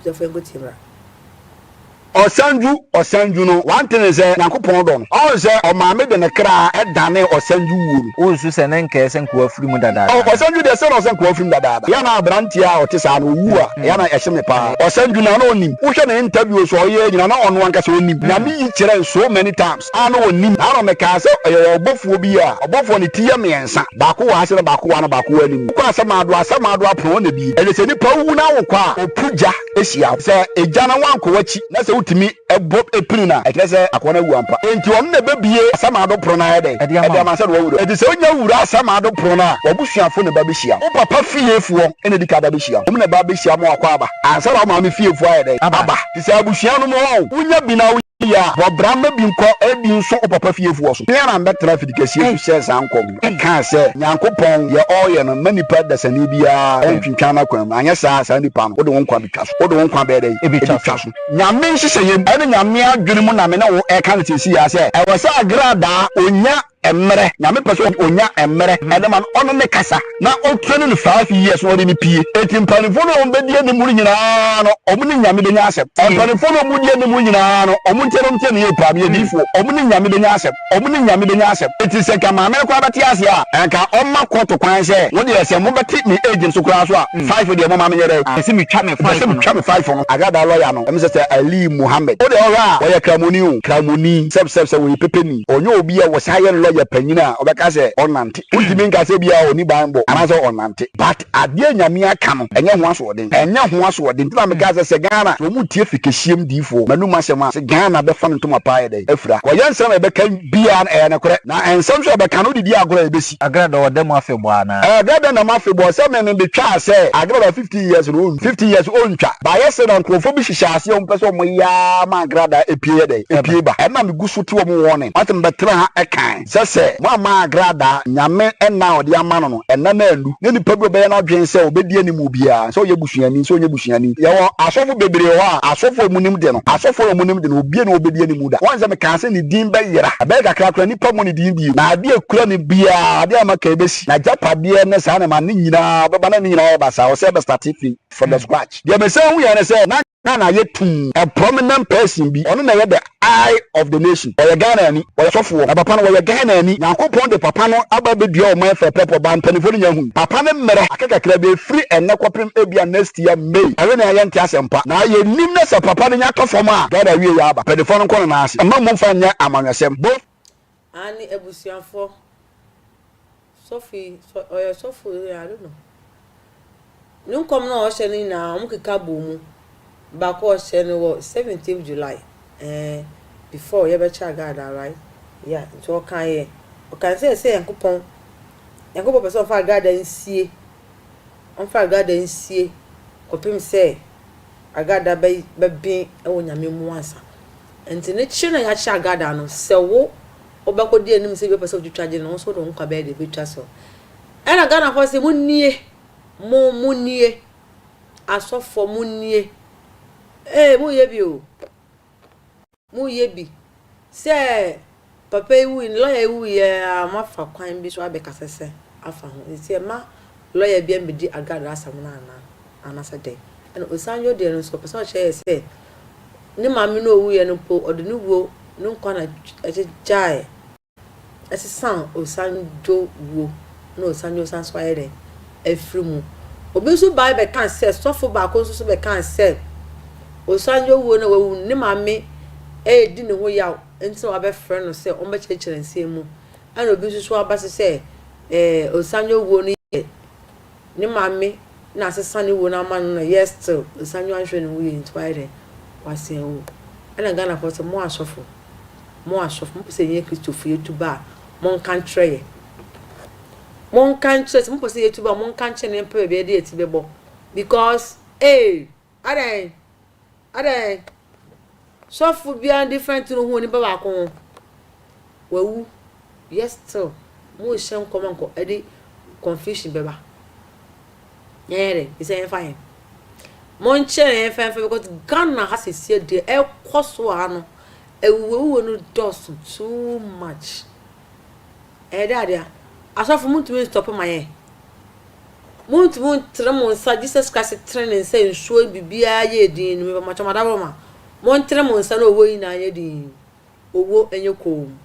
sɔfo yɛnkɔtie mmra. Ɔsanju, ɔsanju no, one thing ne sɛ Nyankopɔn dɔ no. Ɔhu sɛ ɔmaame de ne kra danee ɔsanju wuo no. Wonsu sɛ ne nkɛɛ sɛ nkoa firi mu dadaada. Oh, ɔsanju deɛ sɛ na ɔsɛ nkoa firi mu dadaada. Yɛ a na abranteɛ a ɔte saa no ɔwu a, ɛyɛ a na ɛhye me paa. Ɔsanju no a na ɔnim. Wohwɛ ne interviews a ɔyɛ nyinaa na ɔno ankasa ɔnim. Nyame yi kyerɛ no so many times a na ɔnim. Na ano mekaa sɛ ɔyɛ ɔbɔfoɔ bi a, ɔbɔfoɔ no ti yɛ mmiɛnsa. Baako wɔ ha se na baako wɔ ha na baako wɔ anim. Wokɔ Asamado a, Asamado apono hɔ na ebie. Ɛyɛ sɛ nipa wu na wokɔ a, ɔpu gya. hyia wo. Sɛ egya no wankɔ w'akyi na sɛ wotumi bɔ pini no a, ɛkyerɛ sɛ akoa no awu ampa. Enti ɔno na ɛbɛbue asamando pono no ayɛ dɛn? Ɛde ama sɛ na wawura. Enti sɛ wonya wura asamando pono no a, w'abusuafo na ɛba bɛhyia wo. Wo papa fiefoɔ na ɛdi kan ba bɛhyia wo. Wɔn na ɛba bɛhyia ma wakɔ aba ansa na wo maame fiefoɔ ayɛ dɛn? Aba. Te sɛ abusua no mu hɔ, wonya bi na woyɛ a, bɔ bra ma bi nkɔ ebi nso wo papa fiefoɔ so. Me ara mɛtena afidikɛseɛ so hyɛɛ saa nkɔm no. Ɛkaa sɛ, Nyankopɔn, deɛ ɔreyɛ no, mma nipa dasani biara ntwintwan n'akwan mu, anyɛ saa a, saa nipa no, wode wo nkwa betwa so. Wode wo nkwa bɛyɛ dɛn? Ebetwa so. Nyame nhyehyɛeɛ mu, ɛne Nyame adwene mu na me ne wo reka no seesei ara sɛ, ɛwɔ sɛ agradaa ɔnya. mmerɛ, Nyame pɛ sɛ ɔnya mmerɛ ɛde ma no, ɔne no kasa na ɔtraini no 5 years na ɔde no pie. Enti mpanimfoɔ no a wɔn bɛdi anim no nyinaa no, wɔn ne Nyame bɛnya asɛm. Mpanimfoɔ no a wɔn di anim nyinaa no, wɔn ntie na wɔn tie no yie paa, meyɛ diifoɔ, wɔn ne Nyame bɛnya asɛm, wɔn ne Nyame bɛnya asɛm. Enti sɛ nka maame no koraa bɛte aseɛ a, nka ɔmma kɔɔto kwan sɛ, mo deɛ sɛ mobɛte me age no so koraa so a, 5 deɛ momma menyɛ dɛn? Pɛ sɛ metwa me Pɛ sɛ 5 no. metwa me 5 no. Agradaa lɔya no, ɛm sɛ sɛ Ali Mohammed. Wo deɛ wohwɛ a, ɔyɛ Kramoni o, Kramoni, sɛb sɛb sɛ ɔyɛ pepeni. Ɔnyɛ obi a wɔsan yɛ lɔya panyin a ɔbɛka sɛ ɔnnante. Wontumi nka sɛ ebia ɔnni banbɔ anaasɛ ɔnnante. But adeɛ a Nyame aka no, ɛnyɛ ho asoɔden. Ɛnyɛ ho asoɔden. Nti na mekaa sɛ, sɛ Ghana, sɛ wɔn tie fikɛhyiam diifoɔ, m'anum asɛm a, sɛ Ghana bɛfa no ntoma paa ayɛ dɛn? Afira. Kɔyɛ nsɛm a yɛbɛka biara no, ɛyɛ nokorɛ. Na nsɛm nso a yɛbɛka no, wode di agorɔ a, ɛbɛsi. Agrada ɔda mu afebɔɔ anaa? Agrada nam afebɔɔ sɛ me mebetwaa sɛ Agrada 50 years no ɔn 50 years ɔntwa. Bayɛ sɛ na nkurɔfoɔ bi hyehyɛ aseɛ wɔn pɛ sɛ wɔn yɛ ara ma Agrada epie yɛ dɛn? Epie ba. Ɛna megu so te wɔn warning. Wate mebɛtena ha ɛkan sɛ sɛ mo amma Agrada Nyame ɛna a ɔde ama no no ɛna no annu ne nipa bi ɔbɛyɛ n'adwene sɛ ɔbɛdi anim biara sɛ ɔyɛ busuani sɛ ɔnyɛ busuani. Yɛwɔ asɔfo bebree wɔ hɔ a asɔfo a wɔn nim de no asɔfo a wɔn nim de no obie na ɔbɛdi anim da. Wɔn sɛ mekaa sɛ ne din bɛyera. Ɛbɛyɛ kakra koraa nnipa mmɔ ne din bio. Na adeɛ a ɛkura no biara, adeɛ a maka yi bɛsi. N'agyapadeɛ ne saa nneɛma no nyinaa bɛba na ne nyinaa ayɛ basaa. Ɔsɛ bɛstate firi from the scratch. Deɛ mesan huiɛ ne sɛ na Ghana ayɛ tumm. A prominent person bi, ɔno na ɛyɛ the eye of the nation. Ɔyɛ Ghanani, ɔyɛ sɔfoɔ. Na papa no, ɔyɛ Ghanani. Nyankopɔn de papa no aba abɛdua ɔman fɛpɛpɔ, but mpanimfoɔ no nya hui. Papa no mmerɛ aka kakra bi, ɛfiri ɛnnɛ kɔpem ebia next year May, ɛno na yɛnte asɛmpa. Na yɛnnim na sɛ papa no nya tɔ fam a, Ghana awieɛ aba. Mpanimfoɔ no nkɔ no nan ase. Mma momfa nyɛ amanyɔsɛm. Both. Aane abusuafoɔ, sɔfo yi, ɔyɛ sɔfo yi I don't know. Ne nkɔm no a ɔhyɛ no nyinaa wɔn keka bɔ mu. Baako ɔhyɛ no wɔ 17th July ɛɛ before yɛbɛkyɛ Agada right? Yeah, nti ɔka yɛ ɔka sɛ sɛ Nyankopɔn Nyankopɔn pɛ sɛ ɔmfa Agada nsie ɔmfa Agada nsie kɔpem sɛ Agada bɛ bɛben wɔ Nyame mu ansa. Nti ne kye na yɛakyɛ Agada no sɛ wo wobɛkɔdi anim sɛ bi wopɛ sɛ wotwitwa gye no wo nso wode wo nkwa bɛyɛ deɛ ɛbɛtwa so. Ɛna Ghanafoɔ se monnie, mo monnie, asɔfoɔ monnie, ee moyɛ bi o, moyɛ bi. Sɛ papa yi wui, lɔya yi wuiɛ a moafa kwan bi so abɛkasa sɛ afa ho. Nti ɛma lɔya bi ambɛdi Agradaa asɛm no anaa? Anaasɛ dɛn? Ɛna Osanjo deɛ no nso ɔpɛ sɛ ɔkyerɛ yɛ sɛ ne maame no ɔwuiɛ no mpo ɔde ne wuo ne nkwa na ɛgyegyae ɛsesa Osanjo wuo na Osanjo san so ayɛ dɛn afiri mu. Obi nso bae bɛkaa sɛ sɔfo baako nso so bɛkaa sɛ Osanjo wuo na wawu no ne maame ɛredi ne ho yaw nti na wabɛfrɛ no sɛ ɔmmɛkyerɛkyerɛ nsɛm mu. Ɛna obi nso so aba so sɛ ɛɛ Osanjo wuo no yɛ ne maame na asesa ne wuo no ama no na yet still Osanjo anhwɛ ne ho yie nti wayɛ dɛn wasan awu. Ɛna Ghanafoɔ sɛ mo asɔfo Mo asɔfo, mopɛ sɛ yɛnyɛ Kristofo yɛtu ba a, monka nkyerɛ yɛn. Monka nkyerɛ, sɛ mopɛ sɛ yɛtu ba a, monka nkyerɛ na yɛmpɛ baabi a yɛde yɛn ti bɛbɔ. Because, ee, adɛn, adɛn, sɔfo biara different no ho onipa baako ho. Wawu, yet still, morehyɛ nkɔm a nkɔ ɛde confusion bɛba. Yɛnyɛ dɛ, ɛsɛ yɛmfa yɛn. Monkyerɛ yɛn mfa yɛn because Ghana ha sesie deɛ ɛkɔ so wɔ ha no, Awuwawuo no dɔɔso too much. Ɛyɛ dɛ adeɛ a. Asɔfo montumi nstɔpo ma yɛn. Montumi ntere mo nsa Jesus Christ tere ne nsa nsuo biribiara yɛ din no mepɛ makyɛ madaworo ma. Montere mo nsa na owuo nyinaa nyɛ din. Owuo nyɛ koom.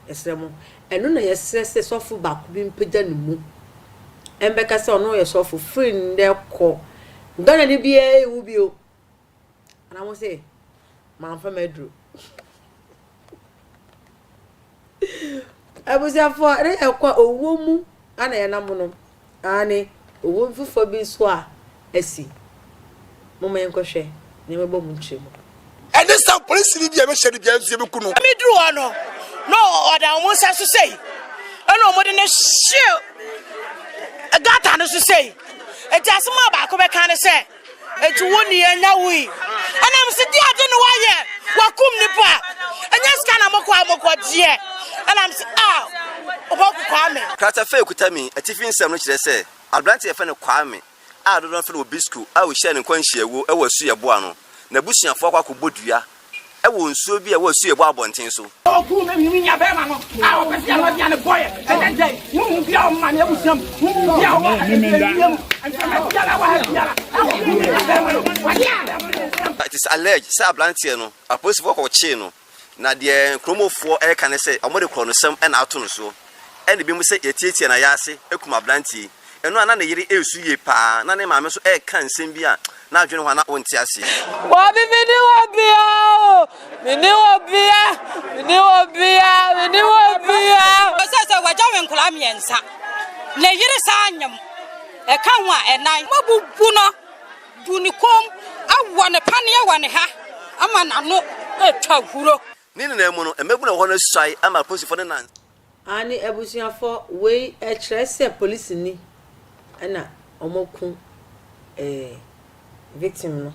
Yɛsrɛ mo. Ɛno na yɛsrɛ sɛ sɔfo baako bi mpagya ne mu ɛmbɛka sɛ ɔno yɛ sɔfo firi nnɛ kɔ. Ghana ni biara nwu bio. Anaa mo se mamfa m'aduro. Abusuafoɔ ne yɛkɔ a owuo mu ana yɛnam no. Aane, owuo foforɔ bi nso a asi. Momma yɛnkɔhwɛ na yɛmmɛbɔ mo nkyerɛmu. Ɛne sɛ polisini bi a ɛbɛhyɛ no biara nso yɛbɛku no. Meduru hɔ no, na ɔda wɔn nsa so sei, ɛna wɔde no hyee gata no so sei. Enti asɛm a baako bɛka ne sɛ, Enti wo ni anya wui. Ɛna mese di ade no wayɛ wakum nipa ɛnyɛ sika na mokɔ a mokɔ gyeɛ ɛna mese ah ɔbɔku Kwame. Kratafa a ekuta me atifi nsɛm no kyerɛ sɛ aberante a wɔfrɛ no Kwame a dodow no frɛ no Obisku a ohyiaa ne nkwanhyiawu wɔ Asu Yɛboa no, n'abusuafo akɔ akɔbɔ dua. wɔ nsuo bi a ɛwɔ Asuebɔ abɔnten so. Ɔkuu me me nua bɛrima no a ɔpɛ sɛ yɛn ɔbea no bɔeɛ. Ɛnnɛ da yi, honhom biara a ɔma me abusua mu, honhom biara a ɔwɔ abusua mu, mframa biara a ɛwɔ ha biara a ɔkuu me nua bɛrima no, wɔde me nua bɛrima no. It is alleged sɛ abranteɛ no, apolisifoɔ kɔkyee no, na deɛ kuromofoɔ reka ne sɛ wɔde korɔnosɛm na ato no soɔ. Ɛna ebinom sɛ yɛtiatia n'ayaase kum abranteɛ yi. Ɛno a na ne yere resu yie paa, na ne maame nso reka nsɛm bi a n'adwene hɔ a na ɔnte aseɛ. Bɔbi mi ni wɔ bia o, mi ni wɔ bia, mi ni wɔ bia, mi ni wɔ bia. Ɔsɛ sɛ wagya me nkwadaa mmiɛnsa, ne yere saa nyem, ɛka ho a ɛnan. Moabubu no, bu ne kɔn mu, awɔ no paneɛ wɔ ne ha ama n'ano atwa huro. Ne nyinaa mu no, mmabunu a wɔwɔ hɔ no suae ama apolisifoɔ no nan. Aane abusuafɔ wei ɛkyerɛ sɛ polisini ɛna ɔmo aku eh victim no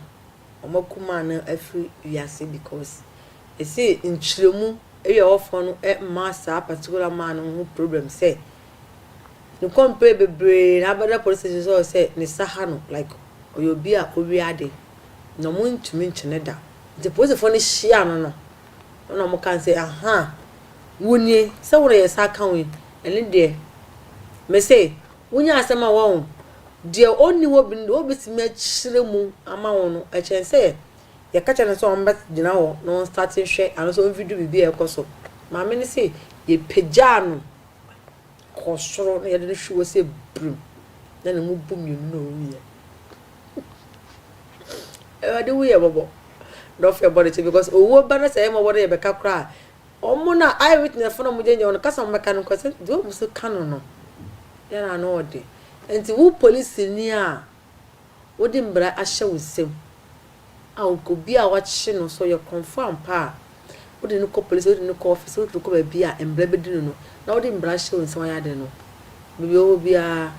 ɔmo aku man no afiri wiase because ɛsei nkyerɛmu ɛwi ɛwɔ fɔ no ɛmma saa particular man no ho problem sɛ ne complain bebree na abɛda police station sɛ ɔsɛ ne sa ha no like ɔyɛ obi a owia ade na ɔmo ntumi nkye no da nti polisifoɔ no hyia no no Ɛna wɔn kaa sɛ, Ahaa, wo nie, sɛ wo na yɛn nsa aka wo yi, ɛno deɛ, mese, wonya asɛm a wɔn, deɛ ɔnni hɔ bi no deɛ ɔbɛtumi akyerɛ mu ama wo no, ɛkyɛn sɛ yɛka kyerɛ no sɛ ɔmbɛgyina hɔ na ɔnstate nhwɛ anaasɛ ɔmvidio biribi a ɛkɔ so. Maame no se, yɛpagyaa no kɔɔ soro na yɛde no hwee hɔ sɛ birim, na ne mu bu mmienu na ɔwuiɛ. Awurade hu yɛ mmɔbɔ na ɔfa yɛ bɔne kyɛ because owuo ba na sɛ yɛ mmɔbɔ na yɛbɛka koraa a wɔn na eye witness fo na wɔn gyinagyina hɔ no kasa wɔn bɛka no nkɔ sɛ deɛ wɔn so ka no no yɛ na ano ɔde nti wo polisini a wode mmara ahyɛ wo nsam a obi a wakye no sɛ ɔyɛ korɔmfoɔ ampa a wode no kɔ polisi, wode no kɔ ɔfese, wode no kɔ baabi a mmara bɛdi no no, na wode mmara hyɛ wo nsam ayɛ ade no, baabi a ɔwɔ biara,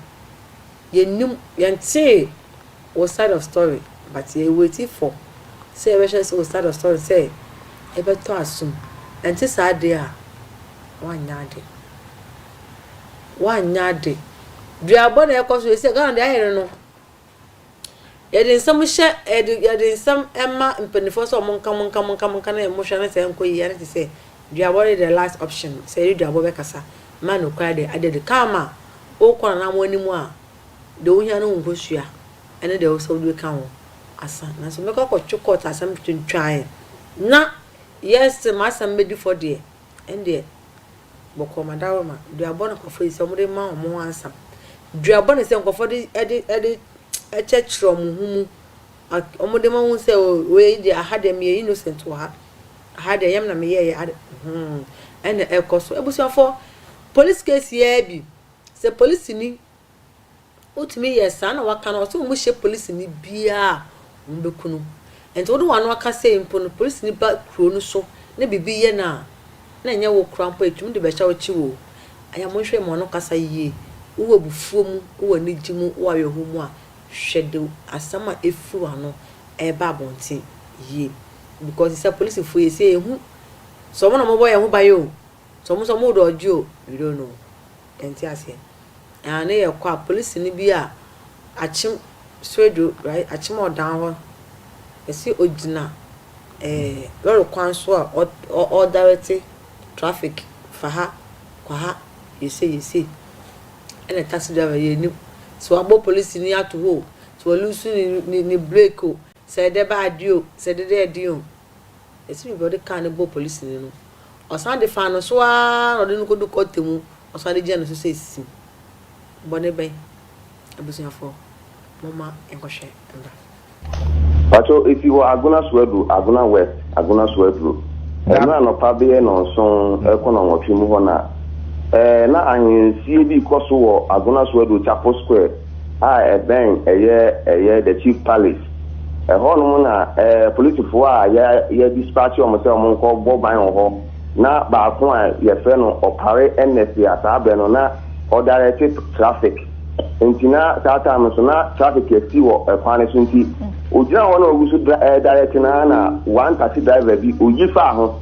yɛnnim, yɛntee wo side of story, but yɛ waiting for sɛ yɛbɛhwɛ sɛ wo side of story sɛ ɛbɛtɔ asom. Ɛnte saa deɛ a, woanyɛ ade. Woanyɛ ade. Duabɔ na ɛkɔ so, ɛsɛ Ghana deɛ ayɛ no no, Yɛde nsɛm hyɛ yɛde yɛde nsɛm ma mpanimfoɔ sɛ wɔn nka wɔn nka wɔn nka wɔn nka na wɔhwɛ na sɛ ɛnkɔ yie a na kyerɛ sɛ duabɔ no the last option sɛ yɛde duabɔ bɛkasa ma nokware deɛ adeɛ de karma wokɔ nananom anim a deɛ wohia no wo nkosua ɛne deɛ wosɛ wode ka ho asa nanso mɛkɔ akɔtwe court asɛm twentwan na yes m'asɛm bɛdi fɔ deɛ ɛndeɛ Bɔkɔɔ Madaroma, duabɔ na nkurɔfoɔ yi sɛ wɔde ma wɔn ho ansa. Duabɔ na sɛ nkurɔfoɔ de de de kyerɛkyerɛ wɔn ho mu. Wɔde ma ho sɛ oh wei deɛ aha deɛ meyɛ innocent wɔ ha. Aha deɛ ɛnyɛ me na meyɛeɛ ade hmm ɛna ɛkɔ so. Abusuafoɔ, police case yi ara bi, sɛ polisini Wotumi yɛ saa na waka no ɔsɛ wɔn hyɛ polisini biara a wɔn bɛku no. Nti wode w'ano aka sei mpo no polisini ba kuro no so na biribi yɛ no a na ɛnyɛ wo koraa mpo a ɛtumi de bɛhyɛ wo kyew o. Ɛyɛ a monhwɛ mo ano kasa yie. Wowɔ abufuo mu, wowɔ anigye mu, wowɔ awerɛhoɔ mu a hwɛ de asɛm a ɛfiri w'ano ɛreba abɔnten yie. Because sɛ polisifoɔ yi sɛ yɛhu sɛ wɔn na wɔbɔ yɛn ho ban o, sɛ wɔn nso wɔn dɔɔgye o, we don't know. Yɛnte aseɛ. Aane yɛkɔ a polisini bi a akyem Swedru right akyem ɔdan hɔ yɛse ogyina eh lɔre kwan so a ɔɔdarɛte traffic fa ha kɔ ha yɛsei yɛsei ɛna taxi driver yɛnim sɛ wabɔ polisini ato hɔ o sɛ walusu ne ne ne brake o sɛ ɛdɛ ba adeɛ o sɛ ɛdɛ dɛ ɛdeɛ o yɛse baabi a ɔde car no bɔɔ polisini no ɔsan de faa no so ara na ɔde no kɔdu kɔta mu Ɔsan de gyina ne so sɛ sim. Bɔne bɛn? Abusuafoɔ, momma yɛnkɔhwɛ mmra. Pacho esi wɔ Agona Suaduro, Agona West, Agona Suaduro. Ɛno anɔpa beyɛ nɔnson ɛkɔ nɔnwɔtwe mu hɔ na ɛɛ na ahensie bi rekɔ so wɔ Agona Suaduro Chapel Square a ɛbɛn ɛyɛ ɛyɛ The Chief Palace. Ɛhɔ nom na ɛɛ polisifoɔ a yɛ yɛ dispatch wɔn sɛ wɔn nkɔ bɔ ban wɔ hɔ. Na baako a yɛfrɛ no Ɔpare Ernest a saa berɛ no na ɔdirect traffic nti na saa time no so na traffic asi wɔ kwan no so nti ogyina hɔ na ɔgu so direct no ara na one taxi driver bi oyi faa ho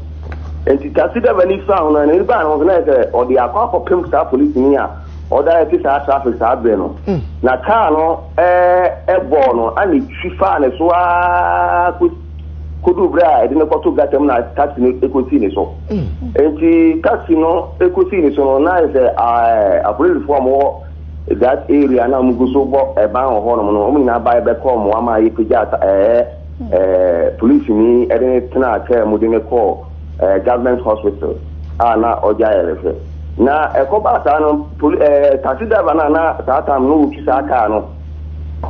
nti taxi driver no faa ho no n'ani baa ne ho so na yɛ sɛ ɔde akɔ akɔpem saa polisini a ɔdirect saa traffic saa berɛ no hmm. na kaa no ɛbɔɔ no ana etwi faa ne so ara kɔsi. Koduu bere a ɛde no kɔtoo gata mu na taxi no kosii ne so. Enti taxi no kosii ne so no, na ayɛ sɛ apolisifo a wɔwɔ that area na wɔgu so bɔ ban wɔ hɔnom no, wɔn nyinaa bae bɛkɔɔ mmoa ma yɛpagyaa ɛɛ polisini de no tenaa kaa mu de no kɔɔ government hospital a na ɔgye ayarehwɛ. Na ɛkɔbaa saa no, poli taxi driver no a na saa time no wɔtwi saa kaa no,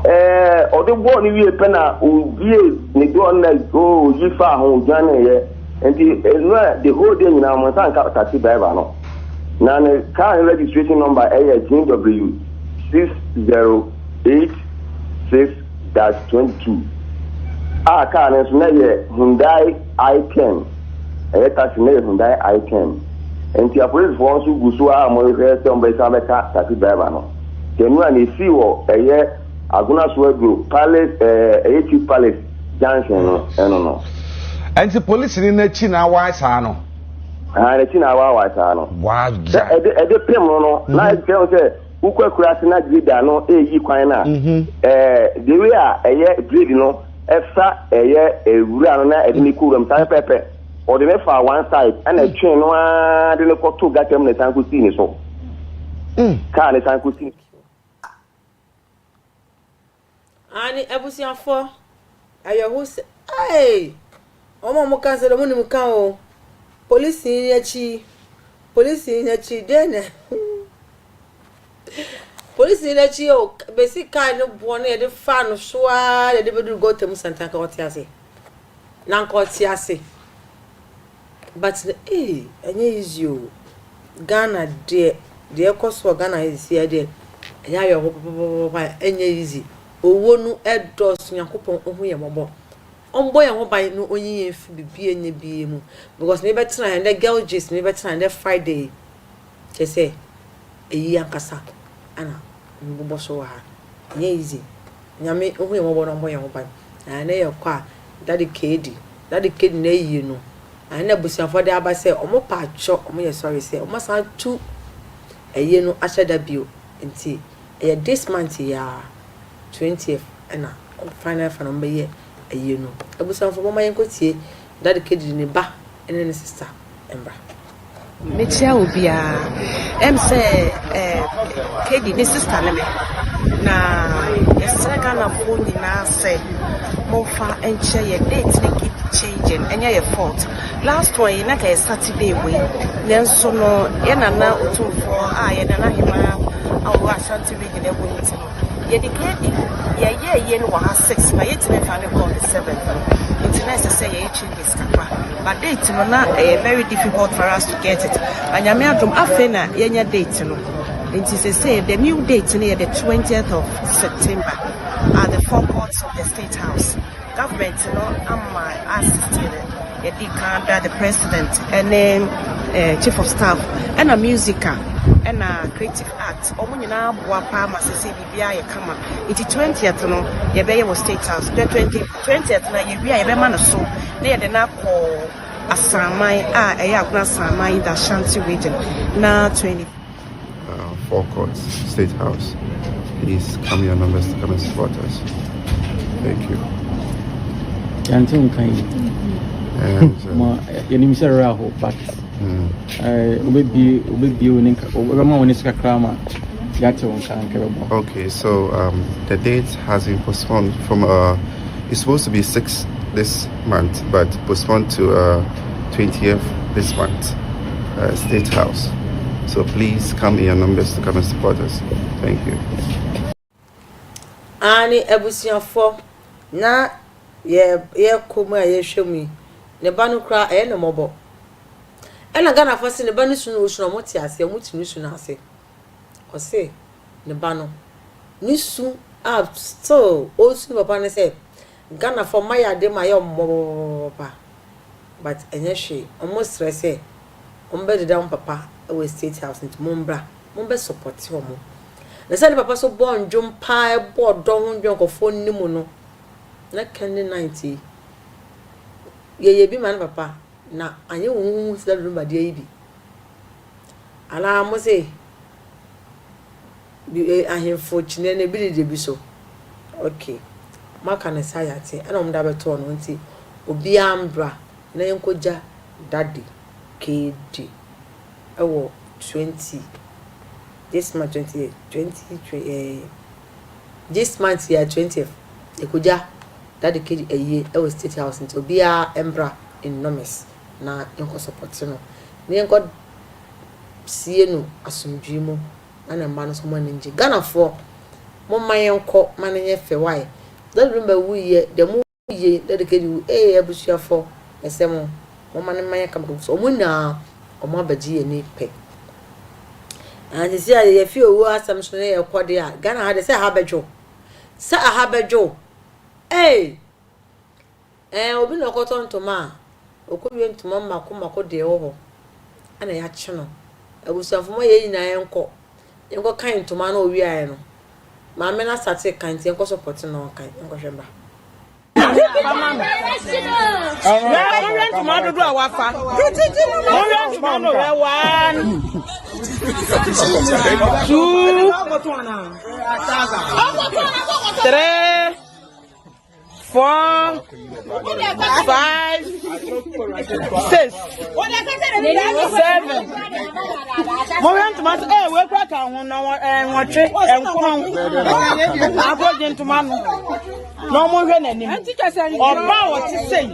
Ɛɛ, ɔde bɔɔ no wie pɛ na obie ne door no na oyi faa ho odwaneeɛ. Nti ɛno a the whole day nyinaa wɔn nsa nka taxi driver no. Na ne car no registration number ɛyɛ GW 6086 dash 22 a car no nso na ɛyɛ Hyundai i10 ɛyɛ taxi na ɛyɛ Hyundai i10. Nti apolisifoɔ nso gu so a wɔrehwɛ sɛ wɔbɛsan bɛka taxi driver no. Canoe a na esii wɔ ɛyɛ Agona Soaduro Palace ɛɛ ɛyɛ Chief Palace junction no ɛno no. Ɛnti polisini no akyi na awae saa no? Haa n'akyi na awaawae saa no. Wagya. Sɛ ɛde ɛde pem no no na ɛkyerɛ ho sɛ wokɔ akuraase na grader no eyi kwan no a ɛɛ the way a ɛyɛ grade no ɛfa ɛyɛ ewura no na ɛde ne kɔ wura mu saa pɛpɛpɛ ɔde ne faa one side ɛna ɛtwee no ara de ne kɔto gata mu na ɛsan kɔsii ne so. Kaa ne san kɔsii. Aane abusuafoɔ, ayɛho sɛ eii wɔn a wɔka sɛ deɛ wɔnim ka o, polisini no akyi, polisini no akyi deɛ na polisini no akyi o, bɛsi kaa no boɔ no yɛde faa no so ara yɛde bɛduru gɔta mu santanka ɔte ase, na nka ɔte ase. But no eii ɛnyɛ easy oo Ghana deɛ deɛ ɛkɔ so wɔ Ghana ha sisi deɛ ɛyɛ awerɛho papapapa ɛnyɛ easy owuo no ɛdɔɔso Nyankopɔn ohu yɛn mmɔbɔ ɔmbɔ yɛn ho ban na onyi yɛn mfiri biribi a ɛnyɛ biara mu because me bɛtena ha ndɛ girl gist me bɛtena ha ndɛ Friday yi kyerɛ sɛ ɛyi ankasa ɛna mebobɔ so wɔ ha ɛnyɛ easy. Nyame ohu yɛn mmɔbɔ na ɔmbɔ yɛn ho ban. Ɛɛ yɛ kɔ a Daddy Kedi, Daddy Kedi n'ayie no, ɛɛ na abusuafoɔ de aba sɛ ɔmo pɛ akyɔ, ɔmo yɛ sorry sɛ ɔmo asan atu ayie no ahyɛ da bio. Nti ɛyɛ this month yi ara, 20th ɛna final final ɔmo bɛyɛ ayie no. Abusuafoɔ momma yɛnkɔ tie Daddy Kedi de ne ba ne ne sister mbra. Mekyia obiara. Ɛm sɛ eh, Kedi ne sista ne me. Na yɛsrɛ Ghanafoɔ nyinaa sɛ momfa nkyɛ yɛ date ne keep changing, ɛnyɛ yɛ fault. Last one yi na nka yɛ Saturday wei, nanso no yɛ nana otumfoɔ a yɛ nana hemaa a ɔwɔ Ashanti region awu no nti no, yɛde Kedi yɛyɛɛ yie no wɔ ha 6 na yɛtumi mfa no kɔɔ the 7th no, nti na ɛsɛ sɛ yɛyɛ changes kakra. But date no na ɛyɛ very difficult for us to get it. But Nyame adom afei na yɛnya date no. Nti sesei the new date no yɛ the 20th of September at the forecourts of the State House. Government no ama assist no. Yɛdi kan da the president ɛne eh, chief of staff ɛna musica ɛna creative art. Wɔn nyinaa boa paa ma sesei biribiara yɛ kama. Nti 20th no yɛbɛyɛ wɔ State House. The 20 20th na yɛwie a yɛbɛma no so na yɛde no akɔ Asanman a ɛyɛ Agona Asanman in the Ashanti region na 20. Forecourt State House. Please come your numbers to come and support us. Thank you. Yɛante wo nka yi. Ma yɛnim sɛ werɛ aho but wobɛbie wobɛbie wo ne wobɛma wo ne so kakra ma yɛate wo nka nka bɛbɔ. Okay, so um, the date has been postponed from uh, it's supposed to be 6 this month, but postponed to uh, 20th this month, uh, State House. So please come in your numbers to come and support us. Thank you. Aane abusuafoɔ na yɛ yɛkɔ mu a yɛhwɛ mu yi ne ba no koraa ɛyɛ no mmɔbɔ ɛna Ghanafoɔ se ne ba no su no ɔsu no ɔmo te aseɛ ɔmo te ne su no ase ɔse ne ba no ne su a still ɔresu ne papa ne sɛ Ghanafoɔ ɔmo ayɛ adeɛ ma ayɛ ɔmo mmɔbɔ papa but ɛnyɛ hwee ɔmo srɛ sɛ ɔmo bɛdeda ɔmo papa wɔ state house nti mo mbra mo bɛ support ɔmo na sɛ ne papa so bɔ ndwom paa ɛbɔ ɔdɔ ho ndwom nkorɔfoɔ nim no na Candy night yi yɛyɛ bi ma ne papa na anyɛ huhuhu sɛ Daddy Lumba deɛ yi bi anaa mo se bi eh, ahemfo kyinɛ no ebi didi ebi so okay moaka no saa yɛate ɛna wɔn de abɛtɔɔ no nti. Obiara mbra na yɛnkɔgya Daddy KD wɔ 20 this month 20 20 eh, this month yɛ 20th yɛkɔgya Daddy KD ayie wɔ State House nti obiara mbra in numbers na yɛnkɔ support no na yɛnkɔ sie no asomdwee mu na ne mma no nso wɔn ani ngye. Ghanafoɔ momma yɛnkɔ ma no nyɛ fɛ why Daddy Lumba wuiɛ deɛ mo yie Daddy KD wu ee abusuafoɔ mesɛ mo momma no mma yɛn kama kama wɔn nyinaa wɔn abɛgye yɛn ani pɛ. Na sisi a yɛfi owuo asɛm so na yɛkɔ deɛ a Ghana ha deɛ sɛ aha bɛdwo sɛ aha bɛdwo ee. Ɛɛ obi na ɔkɔtɔ ntoma a, ɔkɔwie ntoma mako mako deɛ ɛwɔ hɔ ɛna yɛakye no. Abusuafo ma yɛn nyinaa yɛnkɔ, yɛnkɔ kan ntoma no a ɔwiaeɛ no. Maame no asate kan nti yɛnkɔ sɔpɔte no na ɔnkan, yɛnkɔhwɛ mmra. Monhwɛ ntoma dodoɔ a wafa. Monhwɛ ntoma no hwɛ one, two, three. four, five, six, seven. Mo hwɛ ntoma sɛ ɛɛ wei kura ka ho na nwɔtwe nkron akɔgye ntoma no na wɔn hwɛ n'anim ɔba a wɔte sɛ yi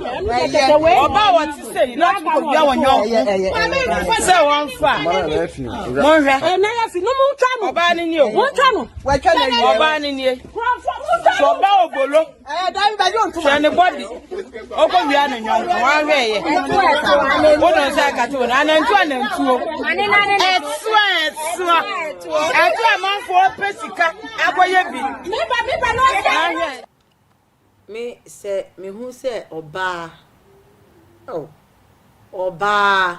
ɔba a wɔte sɛ yi na ɔte kɔ dua wɔn nyɔnko sɛ wɔn fa mo hwɛ ɔbaa ne nie o ɔbaa ne nie. Sɛ ɔba obolo, hwɛ ne bɔdi, ɔkɔ wia ne nyɔnko, wahwɛ yɛ. Wodɔ nsa akate wo no, anantuo anantuo. Ɛsoa ɛsoa, ɛto amanfoɔ pɛ sika akɔyɛ bi. Ahwɛ. Me sɛ mehu sɛ ɔbaa oh ɔbaa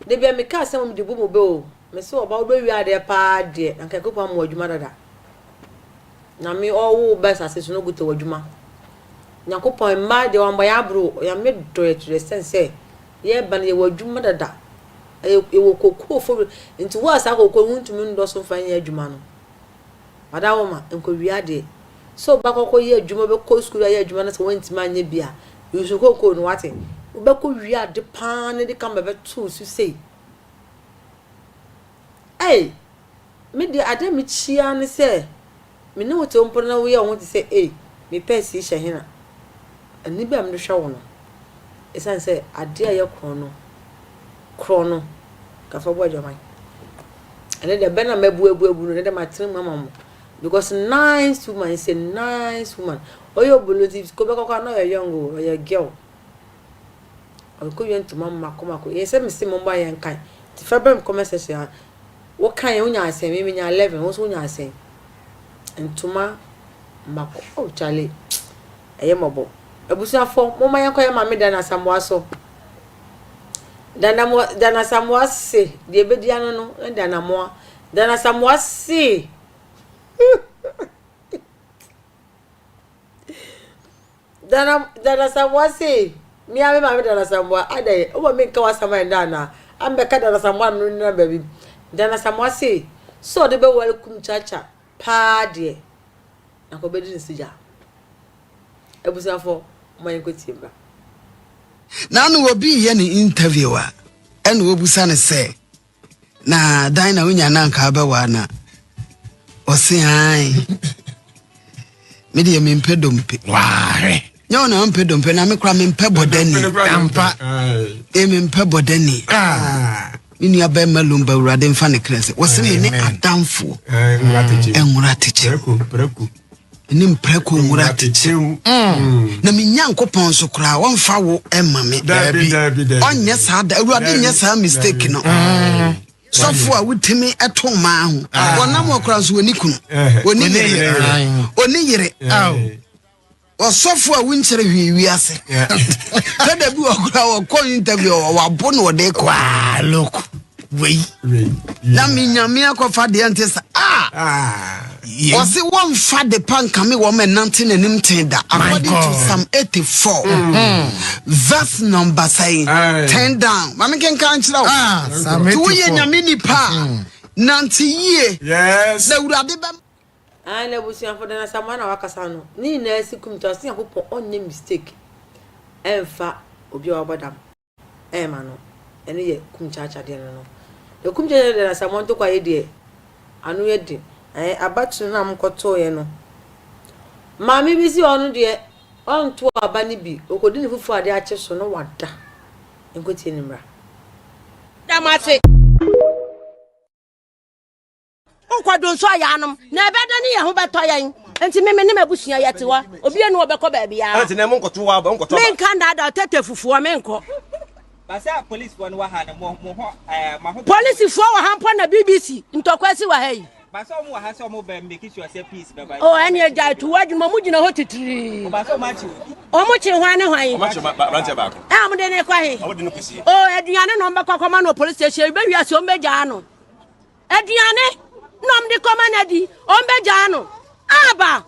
da bia meka asɛm mede bu mo bɛ o me sɛ ɔbaa wobɛwie adeɛ paa deɛ anka Nyankopɔn ama adwuma dada na me ɔwo ba asase so no guta w'adwuma Nyankopɔn mmaa deɛ wambɔ yɛ aboro Nyame dɔ yɛ to the extent sɛ yɛba no yɛwɔ adwuma dada yɛwɔ kokoo fo nti wo a saa kokoo no wontumi ndɔ so mfa nyɛ adwuma no Ɔdawoma, nkowia deɛ, sɛ wobɛkɔ akɔyɛ adwuma, wobɛkɔ sukuu ayɛ adwuma na sɛ woantumi anyɛ bi a, nsu kookoo no wate, wobɛkɔ wia ade paa na de kama bɛto wo so sei. Ei, me deɛ adeɛ a mekyia ne sɛ, me ne wo te mpo na woyɛ wo ho te sɛ ei, me pɛɛse yi hyɛ he na? Ani bɛ a mede hwɛ wo no, ɛsiane sɛ adeɛ a ɛyɛ korɔn no, korɔn no, ka fa bɔ adwaman. Ɛnɛ deɛ bɛ na mabu abu abu no ɛnɛ deɛ matene mu ama mo because nice woman is a nice woman ɔyɛ obolo nti ko bɛkɔ kɔ na ɔyɛ young o ɔyɛ girl ɔkɔ wie ntoma mako mako yɛ sɛ mese mo mba yɛn kan ti fa bɛm comment section ha wo kan yɛ wonya asɛn me menya 11 wo nso wonya asɛn ntoma mako oh Charlie ɛyɛ mɔbɔ abusuafo mo ma yɛn kɔ yɛ maame dan asamoa so Dan Amoah Dan Asamoah se deɛ ɛbɛdi ano no ne Dan Amoah Dan Asamoah se Dan Dan Asamoah se me ara me maame Dan Asamoah adɛn woma menka w'asɛm a ɛnnɛ anaa ambɛka Dan Asamoah no nena baabi Dan Asamoah se sɛ ɔde bɛware Kumchacha paa deɛ na nka ɔbɛdi ne sigya. Abusuafoɔ, momma yɛnkɔtie mmra. Na no obi yɛ ne interview a ɛna obusa no sɛ na dan na wonya na anka abɛwa na ɔse ae me deɛ mempɛ dompe wahwɛ nyɛ wo na wompɛ dompe na me kora mempɛ bɔdani ampa e mempɛ bɔdani ah. Me nua bɛrima Lumba Awurade mfa ne kra sɛ wɔsɛ me ne adamfoɔ nwura atekyɛ ne mprako nwura atekyɛ mm. na me Nyankopɔn so koraa wɔmfa wo ma me ɔnyɛ saa da Awurade nyɛ saa mistake no mm. sɔfo a wotumi to mmaa ho ah. wɔnam wɔ koraa nso wɔni kunu wɔni yere wɔni yere Ɔsɔfo a wonkyerɛ hwee wiase. Sɛ da bi wɔ koraa wɔkɔ interview wabo na ɔde kɔ. Waa look wei. Na me nyame akɔfa deɛ nte sa. Ah! Ɔse wɔmfa de pa nkame wɔn ɛnante n'anim tee da. According to Psalm 84 mm. verse number sɛn 10 down. Maame kenkan nkyerɛ wo. Ah, Nti woyɛ nyame nipa a mm. nante yie. Na awurade bɛ Aane abusuafo Dan Asamoah na wakasa no ne nyinaa si kum to ase Nyankopɔn ɔnyɛ mistake. ɛmfa obi a wabɔ dam ɛmma no. Ɛno yɛ kum kyaakya deɛ no no. Na kum kyaakya deɛ no Asamoah Ntokwa yɛ deɛ ano yɛ den. Ɛɛ abatoɔ no a wɔkɔtoeɛ no, maame bi si ɔno deɛ ɔnto aba no bi, ɔkɔdi ne fufuo adeɛ akye so na wada. Nkɔtie ne mmra. Da mo ase. Wokɔ do nso ayɛ anom na ɛbɛda ne yɛn ho bɛtɔ yɛn. Nti me me ne m'abusua yɛte hɔ. Obi enu ɔbɛkɔ baabiara. Ɛnti na mo nkɔto wa nkɔto aba. Menka nnaada tete fufuo menkɔ. Basa polisifoɔ no wɔ ha no mo mo hɔ ɛɛ mo aho. Polisifoɔ wɔ ha mpo na BBC ntɔkwa si wɔ ha yi. Basa wɔn wɔ ha sɛ wɔn bɛ make sure sɛ peace bɛba. Oh ɛne agya to w'adwuma wɔn gyina hɔ titiri. Ɔba sɛ wɔn akyi obi. Wɔn kye hwan ne hwan. Wɔn akyi aberanteɛ baako. Ɛ wɔn de ne kɔ he. Wɔn de no kɔ sie. Oh aduane na wɔn bɛkɔ akɔma no wɔ police station ebe wiase wɔn bɛgyaa no. Aduane na wɔn de kɔma no adi wɔn bɛgyaa no. Aba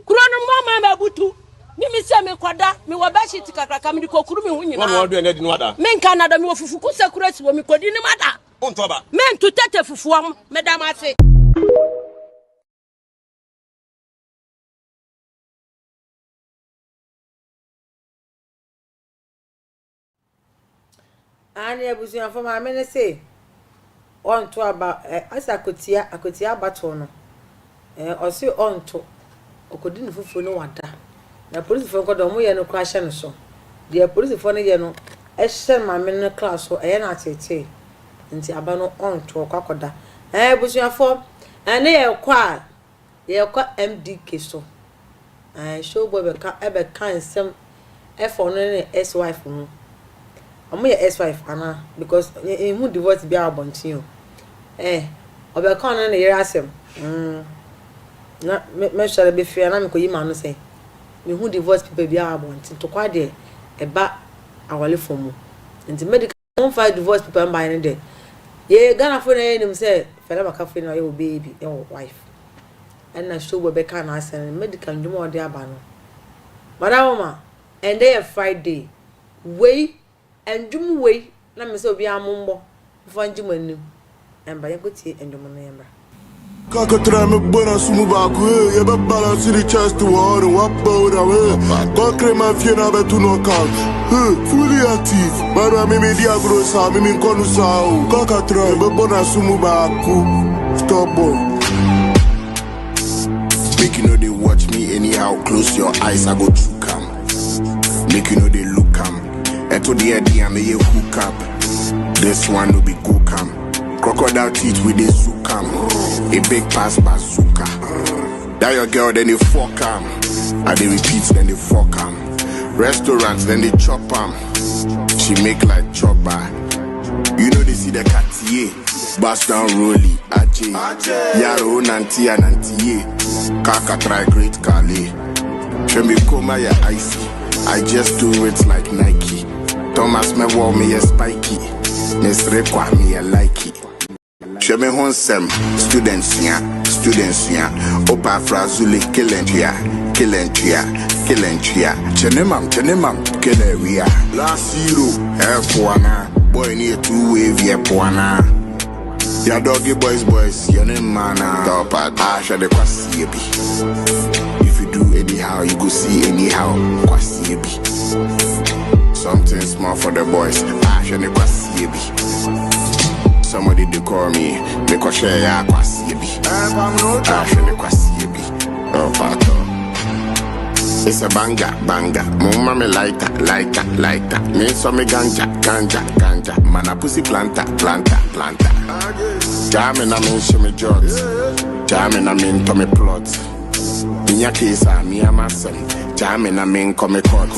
kuro no mu ɔman bɛbutu. Mimi sɛ mekɔda mewɔ bedsheet kakraka mede kɔkuru me ho nyinaa. Wɔn wɔn aduane adi no ada. Menka nada mewɔ fufu kusa kura si wɔ mekɔdi ne mada. Wontɔ aba. Mentu tete fufuo meda mo ase. Aane abusuafo maame no se ɔnto aba ɛ ɔse akotia akotia abatoɔ no ɛ ɔse ɔnto ɔkɔdi ne fufuo no wada na polisifoɔ nkɔ deɛ ɔmo yɛ no koraa hyɛ no so deɛ polisifoɔ no yɛ no ɛhyɛ maame no kra so ɛyɛ no ateetee nti aba no ɔnto ɔkɔ akɔda ɛ abusuafoɔ ɛne yɛkɔ a Yɛrekɔ MDK so. Ae showboy bɛka ɛbɛka nsɛm ɛfa ɔno ne ne ex wife ho. Ɔmo yɛ ex wife anaa? Because nhu divorce biara wɔ abɔnten o. Eh ɔbɛka ɔno ne ne yere asɛm. Mm na me mɛsɔre bɛfie a na mekɔyi m'ano sɛ mehu divorce paper biara wɔ abɔnten. Ntɔkwa deɛ ɛba awarefoɔ mu. Nti medical. Wɔmfa divorce paper mbaeɛ no dɛ yɛ Ghanafoɔ nyinaa yɛnim sɛ Fela Makafui na ɔyɛ wɔ baby ɛwɔ wife ɛna Showboy bɛka n'asɛm no medical ndwuma a ɔde aba no Madam Woma ɛndɛ yɛ Friday wei ndwom wei na mesɛ obiara mommɔ mfa ngye mo anim Ɛmba yɛnkɔ tie ndwom no yɛmbra. Kakatra me bɔ na sumu baako eh yɛbɛ balance the chest wɔ hɔ no wabɔ wo dam eh kɔkere ma fie na abɛto knockout eh fully active bɛrɛ me me di agorɔ saa me me nkɔ no saa o kakatra yɛbɛ bɔ na sumu baako stop boy. Make you no dey watch me anyhow, close your eyes, I go chook am. Make you no dey look am. Eto the ɛdi a meyɛ hook up. This one no be go cam. Crocodile teeth with the zook am. A big pass bazooka. That your girl, then they fuck am. I they repeat, then they fuck am. Restaurants, then they chop am. She make like chopper. You know they see the Cartier. Bust down Rolly, Ajay. Yaro Nanti Nanti. Kaka try great Kali. Tremi Koma ya icy. I just do it like Nike. Thomas me wall me a spiky. Miss Rekwa me a likey. Hwɛ me ho nsɛm, student sua, student sua. Opa frazuli kelentua, kelentua, kelentua. Chenemam, chenemam, kelewia. Last zero, ɛfoana. Boy ni a two wave yɛ poana. Ya doggy boys boys, yɛ ne mana. Top at ahwɛ de kwasie bi. If you do anyhow, you go see anyhow. Kwasie bi. Something small for the boys. Ahwɛ ne kwasie bi. Somebody they call me, me ko share ya kwasie bi. Ahwɛ ne kwasie bi. Oh, pato. It's a banger, banger. Mama me lighter, lighter, lighter. Me so me ganja, ganja, ganja. Man a pussy planter, planter, planter. Jam na me shimmy jot. Jam na me to me plot. Minya case a me amasem. Jam na me nko me court.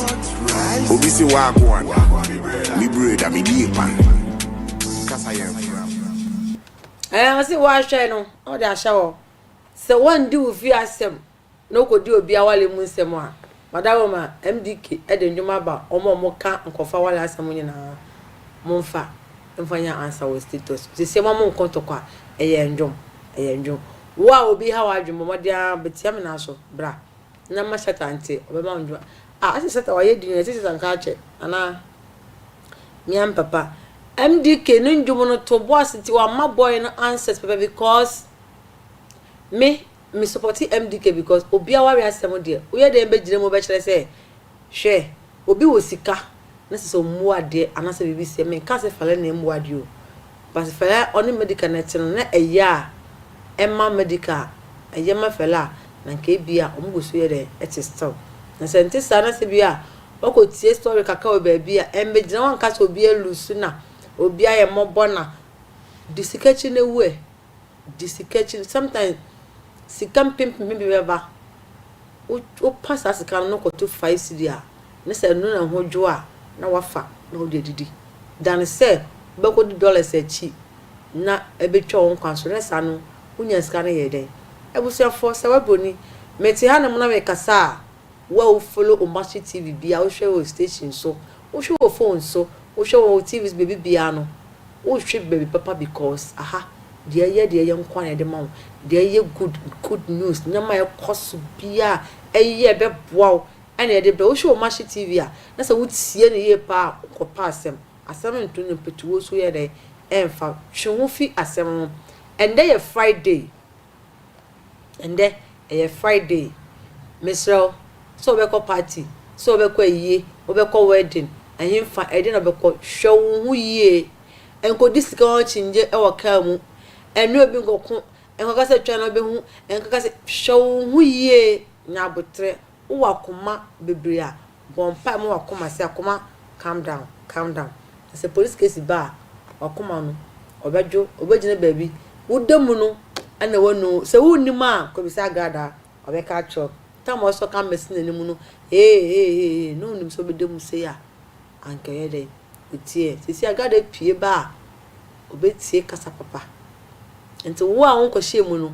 Obi si wa agwan. Me bread a me die pan. Kasa yɛn fra. Ɛɛ ɔsi wahwɛ no ɔde ahyɛ hɔ sɛ wɔndi wo fie asɛm na wokɔdi obi aware mu nsɛm a, Madaroma, MDK de nnwom aba wɔn a wɔka nkurɔfoɔ aware asɛm nyinaa momfa mfa nyɛ ansa wɔ status. Seesei mo a monko ntɔkwa, ɛyɛ nnwom, ɛyɛ nnwom. Wo a obi ha w'adwene bɔ mmɔden ara bɛtia me nan so bra na ma Shatta nte, ɔbɛma wo nnwom. Ah, asɛ Shatta wayɛ din o, yɛte Shatta nka akyɛ anaa? Mea me papa. MDK ne nnwom no to bo ase nti wamma boy no answers papa because me Me supporte MDK because obi aware asɛm deɛ woyɛ dɛn bɛgyina mu bɛkyerɛ sɛ hwɛ Obi wɔ sika na sɛ sɛ ɔmmu adeɛ anaasɛ biribi sɛ menka sɛ Fela na ɛmmu adeɛ o but Fela ɔne Medikal na ɛte no na ɛyɛ a ɛma Medikal ɛyɛ ma Fela a na nka ebia ɔmo gu so yɛ dɛn ɛte still na sɛ ɛnte saa na sɛ bia wakɔ tie story kakra wɔ baabi a ɛmmɛgyina hɔ nka sɛ obi alusu na obi ayɛ mmɔbɔ na di sika akyi na wu ɛ. Di sika akyi sometimes sika mpempem bi bɛba wo wopa saa sika no na kɔto 5 cedi a ne sɛ ɛno na ɛho dwo a na wafa na wode adidi than sɛ wobɛkɔdi dollars akyi na ɛbɛtwa wo nkwa so ne saa no wonya sika no yɛ dɛn. Abusuafoɔ sɛ wabroni mete hanom na mekasa a wo a wo follow Omashi TV bia wohwɛ wɔ station so wohwɛ wɔ phone so wohwɛ wɔ TV so baabi biara no Wohwɛ baabi papa because aha deɛ ɛyɛ deɛ ɛyɛ nkoa na yɛde ma wo, deɛ ɛyɛ good good news, nneɛma a ɛkɔ so biara a ɛyɛ ɛbɛboa wo ɛna yɛde brɛ wo. Wohwɛ Omashi TV a na sɛ wotie no yie paa a wonkɔpɛ asɛm, asɛm nto no mpatuo so yɛ dɛn ɛmfa, twe ho fi asɛm ho. Ɛndɛ yɛ Friday. Ɛndɛ ɛyɛ Friday, mesrɛ wo sɛ wobɛkɔ party, sɛ wobɛkɔ ayie, wobɛkɔ wedding, ɛhenfa, ɛdeɛn na wobɛkɔ, hwɛ wo ho yie, nkɔdi sika ho akyinnye wɔ car mu, ɛne obi nkɔko, nkɔka sɛ twɛn na wobɛhu, nkɔka sɛ, hwɛ wo ho yie, nya aboterɛ, wowɔ akoma bebree a, Bɔ mpae ma w'akoma sɛ, Akoma, calm down, calm down. Na sɛ police case ba a, w'akoma no, ɔbɛdwo, ɔbɛgyina baabi. Woda mu no na wanu wo. Sɛ wonnim a, kɔbisa Agradaa, ɔbɛka akyerɛ wo. Time a ɔsɔ camera si n'anim no, hey, hey, hey, hey, na onim sɛ ɔbɛda mu sei a, anka ɛyɛ dɛn? Ɔtie. Seesei Agradaa pue ba a, ɔbɛtie kasa papa. Nti wo a wonkɔhyɛɛ mu no,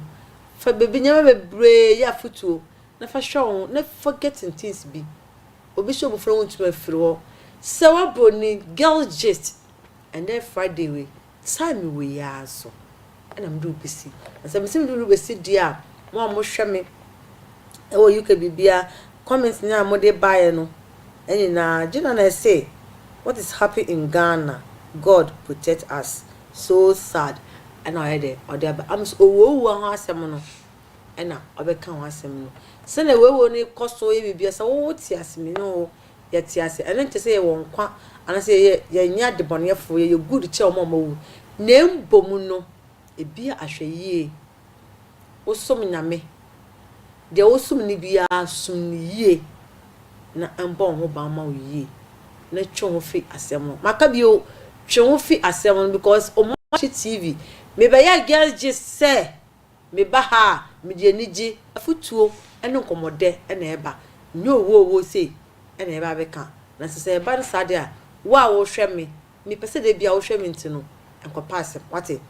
fa baabi nneɛma bebree yɛ afotuo. Na fa hwɛ wo ho na forgetting things bi obi hyɛ obufuo na wontumi afiri hɔ sɛ wabroni girl gist ɛnɛ Friday wei time wei ara so ɛna mede wo bɛsi na sɛ mese mede wo bɛsi deɛ a mo a mohwɛ me ɛwɔ UK biribiara comment ne a mode baeɛ no ɛnyinaa Gina na ɛse what is happen in Ghana God protect us so sad ɛna ɔyɛ dɛ ɔde aba am so owuowua ho asɛm no na ɔbɛka ho asɛm no. Sɛnea w'awuo no kɔ so yɛ biribiara, sɛ wo te ase, me ne wo yɛte ase, ɛno nkyerɛ sɛ yɛwɔ nkwa anaasɛ yɛyɛ yɛnyɛ adebɔneyɛfoɔ, yɛyɛ good kyɛn wɔn a wɔawu. Na mmom no, ebia ahwɛyie, wosom Nyame, deɛ wosom no biara, som no yie na ɛmbɔ wo ho ban ma wo yie, na twe wo ho fi asɛm ho. Maka bio, twe wo ho fi asɛm ho because Omoakye TV, mebɛyɛɛ girls gist sɛ Meba ha a, mede anigye, afotuo ne nkɔmmɔdɛ na ɛba, nyɛ owuo owuo sei na yɛba abɛka. Na sɛ sɛ ɛba no saa deɛ a, wo a wohwɛ me, mepɛ sɛ da biara wohwɛ me nti no, nkɔpɛ asɛm, woate?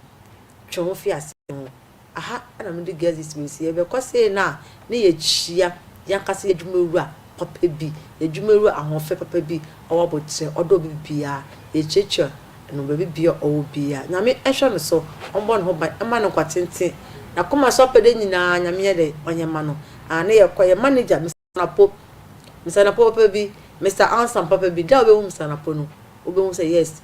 Twe wo ho fi asɛm ho. Aha na mede Gazis bɛsi. Yɛbɛkɔ sei no a, na yɛakyia yɛn ankasa yɛn adwumawura papa bi, yɛn adwumawura ahoɔfɛ papa bi, ɔwɔ aboterɛ, ɔdɔ obi biara. Yɛkyiakyia no baabi biara ɔwɔ biara. Nyame nhwɛ no so, ɔmbɔ ne ho ban, mma no nkwa tenten. N'akoma so apɛdɛ nyinaa Nyame nyɛ dɛn? Ɔnyɛ mma no. Aane yɛkɔ, yɛn manager Mister Napo, Mister Napo papa bi, Mister Ansam papa bi, da a wobɛhu Mister Napo no, wobɛhu sɛ yes,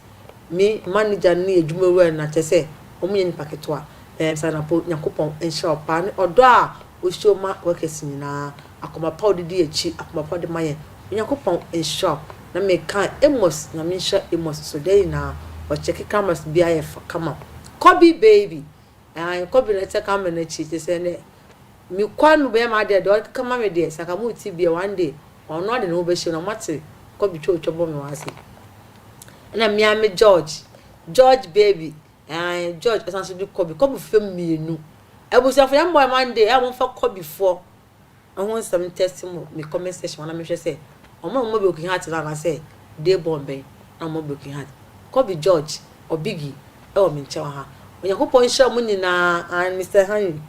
me manager no ne yɛn adwuma wura no na kyerɛ sɛ wɔn nyɛ nipa ketewa. Eh, Mister Napo, Nyankopɔn nhyira wo paa ne ɔdɔ a wohyɛ ma workers nyinaa, akoma pa a wode di akyi, akoma pa a wode ma yɛn. Onyankopɔn nhyira wo. Na me ka Amos Nyame nhyira Amos so dɛn nyinaa ɔkyɛke cameras biaa yɛ fa kama Kobe baby aah Kobe na ɛkyɛ camera no akyi kyesɛ nɛ me kwa no bɛyɛ m'adeɛ deɛ ɔkeka ma me deɛ sɛ anka mo te bia one day ɔno ade ne ho bɛhyɛ mu na moate Kobe twa otwa bɔ me wɔ ase ɛna me ara me George George baby aah George ɛsan so de Kobe Kobe fam mmienu abusuafo yɛn boy one day a momfa Kobe foɔ ho nsɛm ntɛste mo me comment section hɔ na menhwɛ sɛ ɔmo a ɔmo broken heart no anaasɛ day born bɛn na ɔmo broken heart. Kobe George Obigi ɛwɔ me nkyɛn wɔ ha. Onyankopɔn nhyira mo nyinaa and Mister Henry.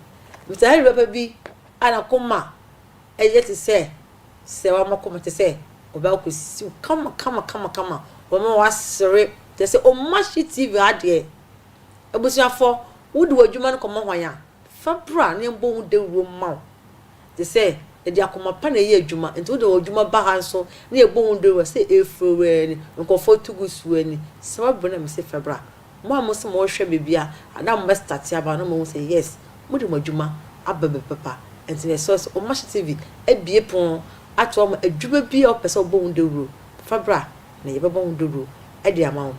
Mister Henry papa bi a n'akoma ɛyɛ te sɛ sɛ wama koma te sɛ ɔbɛ akɔsiw kama kama kama kama ɔbɛma wasere kyerɛ sɛ Omashi TV ha deɛ abusuafo wode w'adwuma no kɔma hwan a Fa bra na yɛmbɔ ho dawuro mma wo. Te sɛ, yɛde akoma pa na ɛyɛ adwuma, nti wode w'adwuma ba ha nso na yɛbɔ ho dawuro a, sɛ ɛrefiri wo ani, nkurɔfoɔ to gu so ani. Sɛ woabrɛ na mese fa bra. Mo a mose mohwɛ baabi a, ada a mobɛ starte aba no na moahu sɛ yes, mode mo adwuma aba baabi papa. Nti yɛsrɛ wo sɛ Omashi TV abue pono ato hɔ ama adwuma biara a wopɛ sɛ wobɔ ho dawuro. Fa bra na yɛbɛbɔ ho dawuro de ama wo.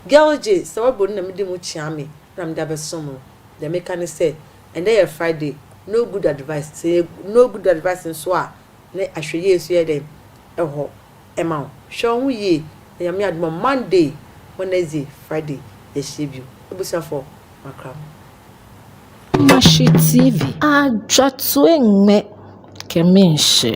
Girl J, sɛ woabɔ nu na mede mu kyea me na mede abɛsom wo. Deɛ meka ne sɛ, ɛnnɛ yɛ Friday, no good advice, sɛ ɛyɛ no good advice nso a, ne ahwɛyie nso yɛ dɛn? Ɛwɔ hɔ ma wo. Hwɛ wo ho yie na Nyame adom a Monday, Wednesday, Friday yɛahyia bio. Abusuafoɔ, makra mo. Mashi TV, adwatoe ŋmɛ kɛ menhyɛ.